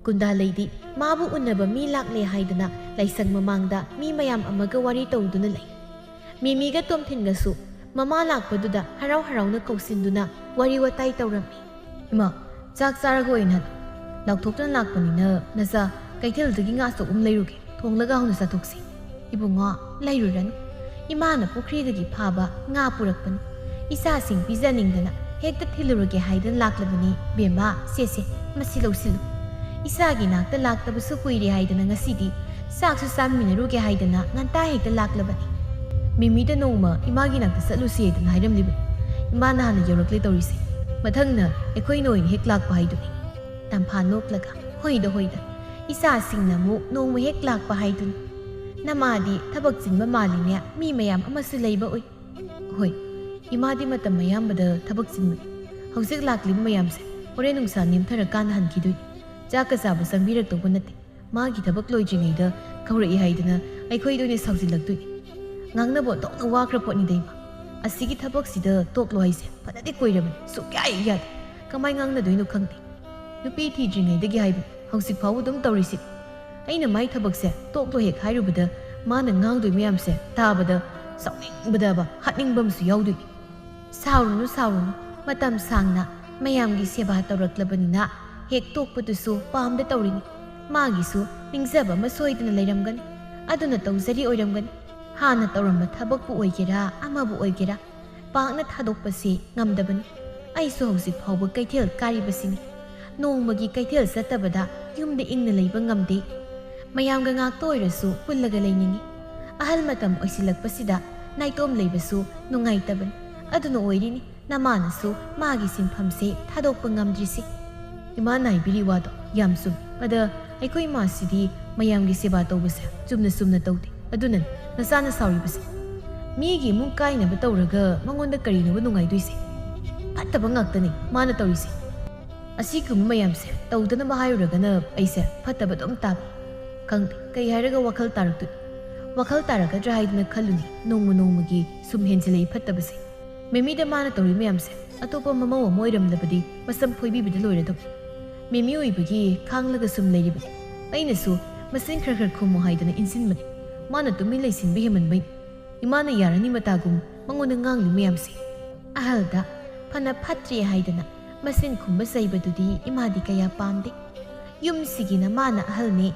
ꯀꯨꯟꯗꯥꯂꯩꯗꯤ ꯃꯥꯕꯨ ꯎꯅꯕ ꯃꯤ ꯂꯥꯛꯂꯦ ꯍꯥꯏꯗꯨꯅ ꯂꯥꯏꯁꯪ ꯃꯃꯥꯡꯗ ꯃꯤ ꯃꯌꯥꯝ ꯑꯃꯒ ꯋꯥꯔꯤ ꯇꯧꯗꯨꯅ ꯂꯩ꯫ ꯃꯤꯃꯤꯒ ꯇꯣꯝꯊꯤꯟꯒꯁꯨ ꯃꯃꯥ ꯂꯥꯛꯄꯗꯨꯗ ꯍꯔꯥꯎ ꯍꯔꯥꯎꯅ ꯀꯧꯁꯤꯟꯗꯨꯅ ꯋꯥꯔꯤ ꯋꯥꯇꯥꯏ ꯇꯧꯔꯝꯃꯤ꯫ "ꯏꯃꯥ, ꯆꯥꯛ ꯆꯥꯔꯒ ꯑꯣꯏꯅ ꯂꯥꯎꯊꯣꯛꯇꯨꯅ ꯂꯥꯛꯄꯅꯤꯅ ꯅꯆꯥ ꯀꯩꯊꯦꯜꯗꯒꯤ ꯉꯥ ꯑꯆꯧꯕ ꯑꯃ ꯂꯩꯔꯨꯒꯦ, ꯊꯣꯡꯂꯒ ꯍꯥꯎꯅ ꯆꯥꯊꯣꯛꯁꯤ꯫" "ꯏꯕꯨꯡꯉꯣ, ꯂꯩꯔꯨꯔꯅꯨ꯫ ꯏꯃꯥꯅ ꯄꯨꯈ꯭ꯔꯤꯗꯒꯤ ꯐꯥꯕ ꯉꯥ ꯄꯨꯔꯛꯄꯅꯤ꯫ ꯏꯆꯥꯁꯤꯡ ꯄꯤꯖꯅꯤꯡꯗꯅ ꯍꯦꯛꯇ ꯊꯤꯜꯂꯨꯔꯒꯦ ꯍꯥꯏꯗꯅ ꯂꯥꯛꯂꯕꯅꯤ꯫ ꯕꯦꯝꯃ, ꯁꯦ ꯁꯦ, ꯃꯁꯤ ꯂꯧꯁꯤꯜꯂꯨ꯫ ꯏꯆꯥꯒꯤ ꯅꯥꯛꯇ ꯂꯥꯛꯇꯕꯁꯨ ꯀꯨꯏꯔꯦ ꯍꯥꯏꯗꯅ ꯉꯁꯤꯗꯤ ꯆꯥꯛꯁꯨ ꯆꯥꯃꯤꯟꯅꯔꯨꯒꯦ ꯍꯥꯏꯗꯅ ꯉꯟꯇꯥ ꯍꯦꯛꯇ ꯂꯥꯛꯂꯕꯅꯤ꯫ ꯃꯤꯃꯤꯗ ꯅꯣꯡꯃ ꯏꯃꯥꯒꯤ ꯅꯥꯛꯇ ꯆꯠꯂꯨꯁꯤ ꯍꯥꯏꯗꯅ ꯍꯥꯏꯔꯝꯂꯤꯕꯅꯤ꯫ ꯏꯃꯥꯅ ꯍꯥꯟꯅ ꯌꯧꯔꯛꯂꯦ ꯇꯧꯔꯤꯁꯦ꯫ ꯃꯊꯪꯅ ꯑꯩꯈꯣꯏꯅ ꯑꯣꯏꯅ ꯍꯦꯛ ꯂꯥꯛꯄ ꯍꯥꯏꯗꯨꯅꯤ꯫" ꯇꯝꯐꯥ ꯅꯣꯛꯂꯒ, "ꯍꯣꯏꯗ, ꯍꯣꯏꯗ, ꯏꯆꯥꯁꯤꯡꯅ ꯑꯃꯨꯛ ꯅꯣꯡꯃ ꯍꯦꯛ ꯂꯥꯛꯄ ꯍꯥꯏꯗꯨꯅꯤ꯫ ꯅꯃꯥꯗꯤ ꯊꯕꯛ ꯆꯤꯟꯕ ꯃꯥꯜꯂꯤꯅꯦ, ꯃꯤ ꯃꯌꯥꯝ ꯑꯃꯁꯨ ꯂꯩꯕ ꯎꯏ꯫" "ꯍꯣꯏ, ꯏꯃꯥꯗꯤ ꯃꯇꯝ ꯑꯌꯥꯝꯕꯗ ꯊꯕꯛ ꯆꯤꯟꯕꯅꯤ꯫ ꯍꯧꯖꯤꯛ ꯂꯥꯛꯂꯤꯕ ꯃꯌꯥꯝꯁꯦ ꯍꯣꯔꯦꯟ ꯅꯨꯡꯁꯥ ꯅꯦꯝꯊꯔꯀꯥꯟꯗ ꯍꯟꯈꯤꯗꯣꯏꯅꯤ꯫ ꯆꯥꯛꯀ ꯆꯥꯕ ꯆꯪꯕꯤꯔꯛꯇꯧꯕ ꯅꯠꯇꯦ꯫ ꯃꯥꯒꯤ ꯊꯕꯛ ꯂꯣꯏꯗ꯭ꯔꯤꯉꯩꯗ ꯀꯧꯔꯛꯏ ꯍꯥꯏꯗꯅ ꯑꯩꯈꯣꯏꯗ ꯑꯣꯏꯅ ꯁꯥꯎꯖꯤꯜꯂꯛꯇꯣꯏꯅꯤ꯫ ꯉꯥꯡꯅꯕ ꯑꯣꯟꯊꯣꯛꯅ ꯋꯥꯈ꯭ꯔ ꯄꯣꯠꯅꯤꯗ ꯏꯃꯥ꯫ "ꯑꯁꯤꯒꯤ ꯊꯕꯛꯁꯤꯗ ꯇꯣꯛꯂꯣ ꯍꯥꯏꯁꯦ ꯐꯅꯗꯤ ꯀꯨꯏꯔꯕꯅꯤ, ꯁꯨꯛꯌꯥ ꯍꯦꯛ ꯌꯥꯗꯦ꯫ ꯀꯃꯥꯏ ꯉꯥꯡꯅꯗꯣꯏꯅꯣ ꯈꯪꯗꯦ꯫ ꯅꯨꯄꯤ ꯊꯤꯗ꯭ꯔꯤꯉꯩꯗꯒꯤ ꯍꯥꯏꯕ, ꯍꯧꯖꯤꯛ ꯐꯥꯎꯕ ꯑꯗꯨꯝ ꯇꯧꯔꯤꯁꯤ꯫ ꯑꯩꯅ ꯃꯥꯏ ꯊꯕꯛꯁꯦ ꯇꯣꯛꯂꯣ ꯍꯦꯛ ꯍꯥꯏꯔꯨꯕꯗ ꯃꯥꯅ ꯉꯥꯡꯗꯣꯏ ꯃꯌꯥꯝꯁꯦ ꯇꯥꯕꯗ ꯁꯥꯎꯅꯤꯡꯕꯗꯕ ꯍꯥꯠꯅꯤꯡꯕ ꯑꯃꯁꯨ ꯌꯥꯎꯗꯣꯏꯅꯤ꯫ ꯁꯥꯎꯔꯨꯅꯨ, ꯁꯥꯎꯔꯨꯅꯨ꯫ ꯃꯇꯝ ꯁꯥꯡꯅ ꯃꯌꯥꯝꯒꯤ ꯁꯦꯕꯥ ꯇꯧꯔꯛꯂꯕꯅꯤꯅ ꯍꯦꯛ ꯇꯣꯛꯄꯗꯨꯁꯨ ꯄꯥꯝꯗ ꯇꯧꯔꯤꯅꯤ꯫ ꯃꯥꯒꯤꯁꯨ ꯅꯤꯡꯖꯕ ꯑꯃ ꯁꯣꯏꯗꯅ ꯂꯩꯔꯝꯒꯅꯤ꯫ ꯑꯗꯨꯅ ꯇꯧꯖꯔꯤ ꯑꯣꯏꯔꯝꯒꯅꯤ꯫ ꯍꯥꯟꯅ ꯇꯧꯔꯝꯕ ꯊꯕꯛꯄꯨ ꯑꯣꯏꯒꯦꯔꯥ, ꯑꯃꯕꯨ ꯑꯣꯏꯒꯦꯔꯥ, ꯄꯥꯛꯅ ꯊꯥꯗꯣꯛꯄꯁꯤ ꯉꯝꯗꯕꯅꯤ꯫ ꯑꯩꯁꯨ ꯍꯧꯖꯤꯛ ꯐꯥꯎꯕ ꯀꯩꯊꯦꯜ ꯀꯥꯔꯤꯕꯁꯤꯅꯤ꯫ ꯅꯣꯡꯃꯒꯤ ꯀꯩꯊꯦꯜ ꯆꯠꯇꯕꯗ ꯌꯨꯝꯗ ꯏꯪꯅ ꯂꯩꯕ ꯉꯝꯗꯦ꯫ ꯃꯌꯥꯝꯒ ꯉꯥꯛꯇ ꯑꯣꯏꯔꯁꯨ ꯄꯨꯜꯂꯒ ꯂꯩꯅꯤꯡꯏ꯫ ꯑꯍꯜ ꯃꯇꯝ ꯑꯣꯏꯁꯤꯜꯂꯛꯄꯁꯤꯗ ꯅꯥꯏꯇꯣꯝ ꯂꯩꯕꯁꯨ ꯅꯨꯡꯉꯥꯏꯇꯕꯅꯤ꯫ ꯑꯗꯨꯅ ꯑꯣꯏꯔꯤꯅꯤ ꯅꯃꯥꯅꯁꯨ ꯃꯥꯒꯤ ꯁꯤꯟꯐꯝꯁꯦ ꯊꯥꯗꯣꯛꯄ ꯉꯝꯗ꯭ꯔꯤꯁꯤ꯫" "ꯏꯃꯥꯅ ꯍꯥꯏꯕꯤꯔꯤ ꯋꯥꯗꯣ ꯌꯥꯝ ꯆꯨꯝꯃꯤ꯫ ꯑꯗ ꯑꯩꯈꯣꯏ ꯏꯃꯥꯁꯤꯗꯤ ꯃꯌꯥꯝꯒꯤ ꯁꯦꯕꯥ ꯇꯧꯕꯁꯦ ꯆꯨꯝꯅ ꯆꯨꯝꯅ ꯇꯧꯗꯦ꯫ ꯑꯗꯨꯅꯅꯤ ꯅꯆꯥꯅ ꯁꯥꯎꯔꯤꯕꯁꯦ꯫ ꯃꯤꯒꯤ ꯏꯃꯨꯡ ꯀꯥꯏꯅꯕ ꯇꯧꯔꯒ ꯃꯉꯣꯟꯗ ꯀꯔꯤꯅꯣꯕ ꯅꯨꯡꯉꯥꯏꯗꯣꯏꯁꯦ? ꯐꯠꯇꯕ ꯉꯥꯛꯇꯅꯤ ꯃꯥꯅ ꯇꯧꯔꯤꯁꯦ꯫ ꯑꯁꯤꯒꯨꯝꯕ ꯃꯌꯥꯝꯁꯦ ꯇꯧꯗꯅꯕ ꯍꯥꯏꯔꯨꯔꯒꯅ ꯑꯩꯁꯦ ꯐꯠꯇꯕ ꯑꯗꯨꯝ ꯇꯥꯕ꯫ ꯈꯪꯗꯦ, ꯀꯩ ꯍꯥꯏꯔꯒ ꯋꯥꯈꯜ ꯇꯥꯔꯛꯇꯣꯏꯅꯣ? ꯋꯥꯈꯜ ꯇꯥꯔꯛꯀꯗ꯭ꯔꯥ ꯍꯥꯏꯗꯅ ꯈꯜꯂꯨꯅꯤ꯫ ꯅꯣꯡꯃ ꯅꯣꯡꯃꯒꯤ ꯁꯨꯝ ꯍꯦꯟꯖꯤꯜꯂꯛꯏ ꯐꯠꯇꯕꯁꯦ꯫ ꯃꯦꯃꯤꯗ ꯃꯥꯅ ꯇꯧꯔꯤ ꯃꯌꯥꯝꯁꯦ ꯑꯇꯣꯞꯄ ꯃꯃꯧ ꯑꯃ ꯑꯣꯏꯔꯝꯂꯕꯗꯤ ꯃꯁꯝ ꯐꯣꯏꯕꯤꯕꯗ ꯂꯣꯏꯔꯗꯧꯅꯤ꯫ ꯃꯦꯃꯤ ꯑꯣꯏꯕꯒꯤ ꯈꯥꯡꯂꯒ ꯁꯨꯝ ꯂꯩꯔꯤꯕꯅꯤ꯫ ꯑꯩꯅꯁꯨ ꯃꯆꯤꯟ ꯈꯔ ꯈꯔ ꯈꯨꯝꯃꯨ ꯍꯥꯏꯗꯅ ꯏꯟꯁꯤꯟꯕꯅꯤ꯫ ꯃꯥꯅ ꯇꯨꯃꯤꯟ ꯂꯩꯁꯤꯟꯕ ꯍꯦꯟꯃꯟꯕꯩꯅꯤ꯫ ꯏꯃꯥꯅ ꯌꯥꯔꯅꯤ ꯃꯇꯥꯒꯨꯝ ꯃꯉꯣꯟꯗ ꯉꯥꯡꯂꯤ ꯃꯌꯥꯝꯁꯦ꯫ ꯑꯍꯜꯗ ꯐꯅ ꯐꯠꯇ꯭ꯔꯦ ꯍꯥꯏꯗꯅ ꯃꯆꯤꯟ ꯈꯨꯝꯕ ꯆꯩꯕꯗꯨꯗꯤ ꯏꯃꯥꯗꯤ ꯀꯌꯥ ꯄꯥꯝꯗꯦ꯫ ꯌꯨꯝꯁꯤꯒꯤ ꯅꯃꯥꯅ ꯑꯍꯜꯅꯦ,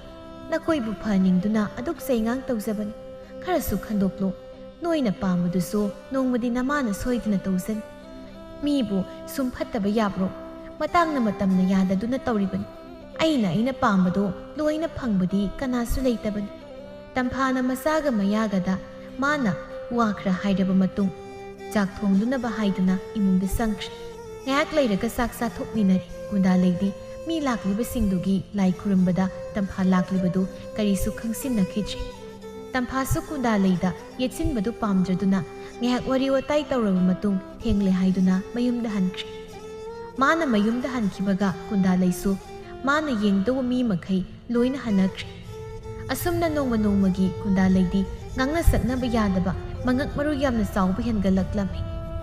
ꯅꯈꯣꯏꯕꯨ ꯐꯍꯟꯅꯤꯡꯗꯨꯅ ꯑꯗꯨꯛ ꯆꯩꯉꯥꯡ ꯇꯧꯖꯕꯅꯤ꯫ ꯈꯔꯁꯨ ꯈꯟꯗꯣꯛꯂꯣ꯫ ꯅꯣꯏꯅ ꯄꯥꯝꯕꯗꯨꯁꯨ ꯅꯣꯡꯃꯗꯤ ꯅꯃꯥꯅ ꯁꯣꯏꯗꯅ ꯇꯧꯖꯅꯤ꯫ ꯃꯤꯕꯨ ꯁꯨꯝ ꯐꯠꯇꯕ ꯌꯥꯕ꯭ꯔꯣ? ꯃꯇꯥꯡꯅ ꯃꯇꯝꯅ ꯌꯥꯗꯗꯨꯅ ꯇꯧꯔꯤꯕꯅꯤ꯫ ꯑꯩꯅ ꯑꯩꯅ ꯄꯥꯝꯕꯗꯣ ꯂꯣꯏꯅ ꯐꯪꯕꯗꯤ ꯀꯅꯥꯁꯨ ꯂꯩꯇꯕꯅꯤ꯫ ꯇꯝꯐꯥꯅ ꯃꯆꯥꯒ ꯃꯌꯥꯒꯗ ꯃꯥꯅ ꯋꯥ ꯈꯔ ꯍꯥꯏꯔꯕ ꯃꯇꯨꯡ, ꯆꯥꯛ ꯊꯣꯡꯗꯨꯅꯕ ꯍꯥꯏꯗꯨꯅ ꯏꯃꯨꯡꯗ ꯆꯪꯈ꯭ꯔꯦ꯫ ꯉꯥꯏꯍꯥꯛ ꯂꯩꯔꯒ ꯆꯥꯛ ꯆꯥꯊꯣꯛꯃꯤꯟꯅꯔꯦ꯫ ꯀꯨꯟꯗꯥ ꯂꯩꯗꯤ ꯃꯤ ꯂꯥꯛꯂꯤꯕꯁꯤꯡꯗꯨꯒꯤ ꯂꯥꯏ ꯈꯨꯔꯨꯝꯕꯗ ꯇꯝꯐꯥ ꯂꯥꯛꯂꯤꯕꯗꯨ ꯀꯔꯤꯁꯨ ꯈꯪꯁꯤꯟꯅꯈꯤꯗ꯭ꯔꯦ꯫ ꯇꯝꯐꯥꯁꯨ ꯀꯨꯟꯗꯥ ꯂꯩꯗ ꯌꯦꯠꯁꯤꯟꯕꯗꯨ ꯄꯥꯝꯗ꯭ꯔꯗꯨꯅ ꯉꯥꯏꯍꯥꯛ ꯋꯥꯔꯤ ꯋꯥꯇꯥꯏ ꯇꯧꯔꯕ ꯃꯇꯨꯡ ꯊꯦꯡꯂꯦ ꯍꯥꯏꯗꯨꯅ ꯃꯌꯨꯝꯗ ꯍꯟꯈ꯭ꯔꯦ꯫ ꯃꯥꯅ ꯃꯌꯨꯝꯗ ꯍꯟꯈꯤꯕꯒ ꯀꯨꯟꯗꯥ ꯂꯩꯁꯨ ꯃꯥꯅ ꯌꯦꯡꯗꯧꯕ ꯃꯤ ꯃꯈꯩ ꯂꯣꯏꯅ ꯍꯟꯅꯈ꯭ꯔꯦ꯫ ꯑꯁꯨꯝꯅ ꯅꯣꯡꯃ ꯅꯣꯡꯃꯒꯤ ꯀꯨꯟꯗꯥ ꯂꯩꯗꯤ ꯉꯥꯡꯅ ꯁꯛꯅꯕ ꯌꯥꯗꯕ ꯃꯉꯛ ꯃꯔꯨ ꯌꯥꯝꯅ ꯆꯥꯎꯕ ꯍꯦꯟꯒꯠꯂꯛꯂꯝꯃꯤ꯫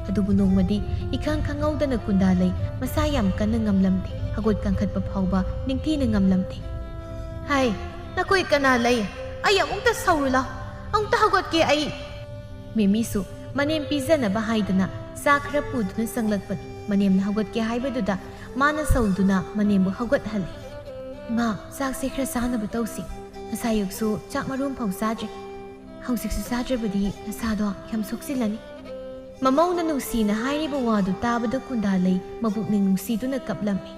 ꯑꯗꯨꯕꯨ ꯅꯣꯡꯃꯗꯤ ꯏꯈꯪ ꯈꯪꯍꯧꯗꯅ ꯀꯨꯟꯗꯥꯂꯩ ꯃꯁꯥ ꯌꯥꯝ ꯀꯟꯅ ꯉꯝꯂꯝꯗꯦ꯫ ꯍꯧꯒꯠ ꯀꯥꯡꯈꯠꯄ ꯐꯥꯎꯕ ꯅꯤꯡꯊꯤꯅ ꯉꯝꯂꯝꯗꯦ꯫ "ꯍꯥꯏ, ꯅꯈꯣꯏ ꯀꯅꯥ ꯂꯩ? ꯑꯩ ꯑꯃꯨꯛꯇ ꯁꯧꯔꯨ ꯂꯥꯎ꯫ ꯑꯃꯨꯛꯇ ꯍꯧꯒꯠꯀꯦ ꯑꯩ꯫" ꯃꯦꯃꯤꯁꯨ ꯃꯅꯦꯝ ꯄꯤꯖꯅꯕ ꯍꯥꯏꯗꯅ ꯆꯥ ꯈꯔ ꯄꯨꯗꯨꯅ ꯆꯪꯂꯛꯄꯅꯤ꯫ ꯃꯅꯦꯝꯅ ꯍꯧꯒꯠꯀꯦ ꯍꯥꯏꯕꯗꯨꯗ ꯃꯥꯅ ꯁꯧꯗꯨꯅ ꯃꯅꯦꯝꯕꯨ ꯍꯧꯒꯠꯍꯜꯂꯤ꯫ "ꯏꯃꯥ, ꯆꯥꯛꯁꯦ ꯈꯔ ꯆꯥꯅꯕ ꯇꯧꯁꯤ꯫ ꯉꯁꯥꯏ ꯑꯌꯨꯛꯁꯨ ꯆꯥꯛ ꯃꯔꯨ ꯑꯃꯐꯥꯎ ꯆꯥꯗ꯭ꯔꯤ꯫ ꯍꯧꯖꯤꯛꯁꯨ ꯆꯥꯗ꯭ꯔꯕꯗꯤ ꯅꯁꯥꯗꯣ ꯌꯥꯝ ꯁꯣꯛꯆꯤꯜꯂꯅꯤ꯫" ꯃꯃꯧꯅ ꯅꯨꯡꯁꯤꯅ ꯍꯥꯏꯔꯤꯕ ꯋꯥꯗꯨ ꯇꯥꯕꯗ ꯀꯨꯟꯗꯥꯂꯩ ꯃꯄꯨꯛꯅꯤꯡ ꯅꯨꯡꯁꯤꯗꯨꯅ ꯀꯞꯂꯝꯃꯤ꯫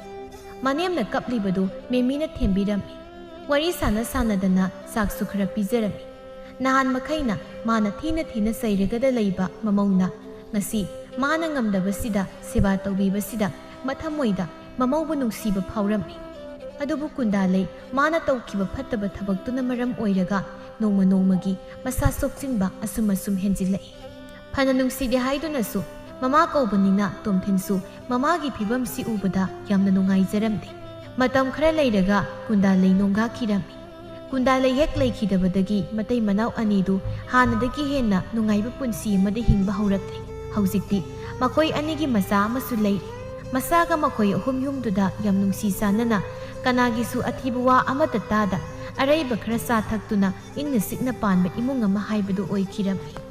ꯃꯅꯦꯝꯅ ꯀꯞꯂꯤꯕꯗꯨ ꯃꯦꯃꯤꯅ ꯊꯦꯝꯕꯤꯔꯝꯃꯤ꯫ ꯋꯥꯔꯤ ꯁꯥꯟꯅ ꯁꯥꯟꯅꯗꯅ ꯆꯥꯛꯁꯨ ꯈꯔ ꯄꯤꯖꯔꯝꯃꯤ꯫ ꯅꯍꯥꯟ ꯃꯈꯩꯅ ꯃꯥꯅ ꯊꯤꯅ ꯊꯤꯅ ꯆꯩꯔꯒꯗ ꯂꯩꯕ ꯃꯃꯧꯅ ꯉꯁꯤ ꯃꯥꯅ ꯉꯝꯗꯕꯁꯤꯗ, ꯁꯦꯕꯥ ꯇꯧꯕꯤꯕꯁꯤꯗ ꯃꯊꯃꯣꯏꯗ ꯃꯃꯧꯕꯨ ꯅꯨꯡꯁꯤꯕ ꯐꯥꯎꯔꯝꯃꯤ꯫ ꯑꯗꯨꯕꯨ ꯀꯨꯟꯗꯥꯂꯩ ꯃꯥꯅ ꯇꯧꯈꯤꯕ ꯐꯠꯇꯕ ꯊꯕꯛꯇꯨꯅ ꯃꯔꯝ ꯑꯣꯏꯔꯒ ꯅꯣꯡꯃ ꯅꯣꯡꯃꯒꯤ ꯃꯁꯥ ꯁꯣꯛꯆꯤꯟꯕ ꯑꯁꯨꯝ ꯑꯁꯨꯝ ꯍꯦꯟꯖꯤꯜꯂꯛꯏ꯫ ꯐꯅ ꯅꯨꯡꯁꯤꯗꯦ ꯍꯥꯏꯗꯨꯅꯁꯨ ꯃꯃꯥ ꯀꯧꯕꯅꯤꯅ ꯇꯣꯝꯊꯤꯟꯁꯨ ꯃꯃꯥꯒꯤ ꯐꯤꯕꯝꯁꯤ ꯎꯕꯗ ꯌꯥꯝꯅ ꯅꯨꯡꯉꯥꯏꯖꯔꯝꯗꯦ꯫ ꯃꯇꯝ ꯈꯔ ꯂꯩꯔꯒ ꯀꯨꯟꯗꯥꯂꯩ ꯅꯣꯡꯒꯥꯈꯤꯔꯝꯃꯤ꯫ ꯀꯨꯟꯗꯥꯂꯩ ꯍꯦꯛ ꯂꯩꯈꯤꯗꯕꯗꯒꯤ ꯃꯇꯩ ꯃꯅꯥꯎ ꯑꯅꯤꯗꯨ ꯍꯥꯟꯅꯗꯒꯤ ꯍꯦꯟꯅ ꯅꯨꯡꯉꯥꯏꯕ ꯄꯨꯟꯁꯤ ꯑꯃꯗ ꯍꯤꯡꯕ ꯍꯧꯔꯛꯂꯦ꯫ ꯍꯧꯖꯤꯛꯇꯤ ꯃꯈꯣꯏ ꯑꯅꯤꯒꯤ ꯃꯆꯥ ꯑꯃꯁꯨ ꯂꯩꯔꯦ꯫ ꯃꯆꯥꯒ ꯃꯈꯣꯏ ꯑꯍꯨꯝ ꯌꯨꯝꯗꯨꯗ ꯌꯥꯝ ꯅꯨꯡꯁꯤ ꯆꯥꯟꯅꯅ, ꯀꯅꯥꯒꯤꯁꯨ ꯑꯊꯤꯕ ꯋꯥ ꯑꯃꯠꯇ ꯇꯥꯗ, ꯑꯔꯩꯕ ꯈꯔ ꯆꯥ ꯊꯛꯇꯨꯅ ꯏꯪꯅ ꯆꯤꯛꯅ ꯄꯥꯟꯕ ꯏꯃꯨꯡ ꯑꯃ ꯍꯥꯏꯕꯗꯨ ꯑꯣꯏꯈꯤꯔꯝꯃꯤ꯫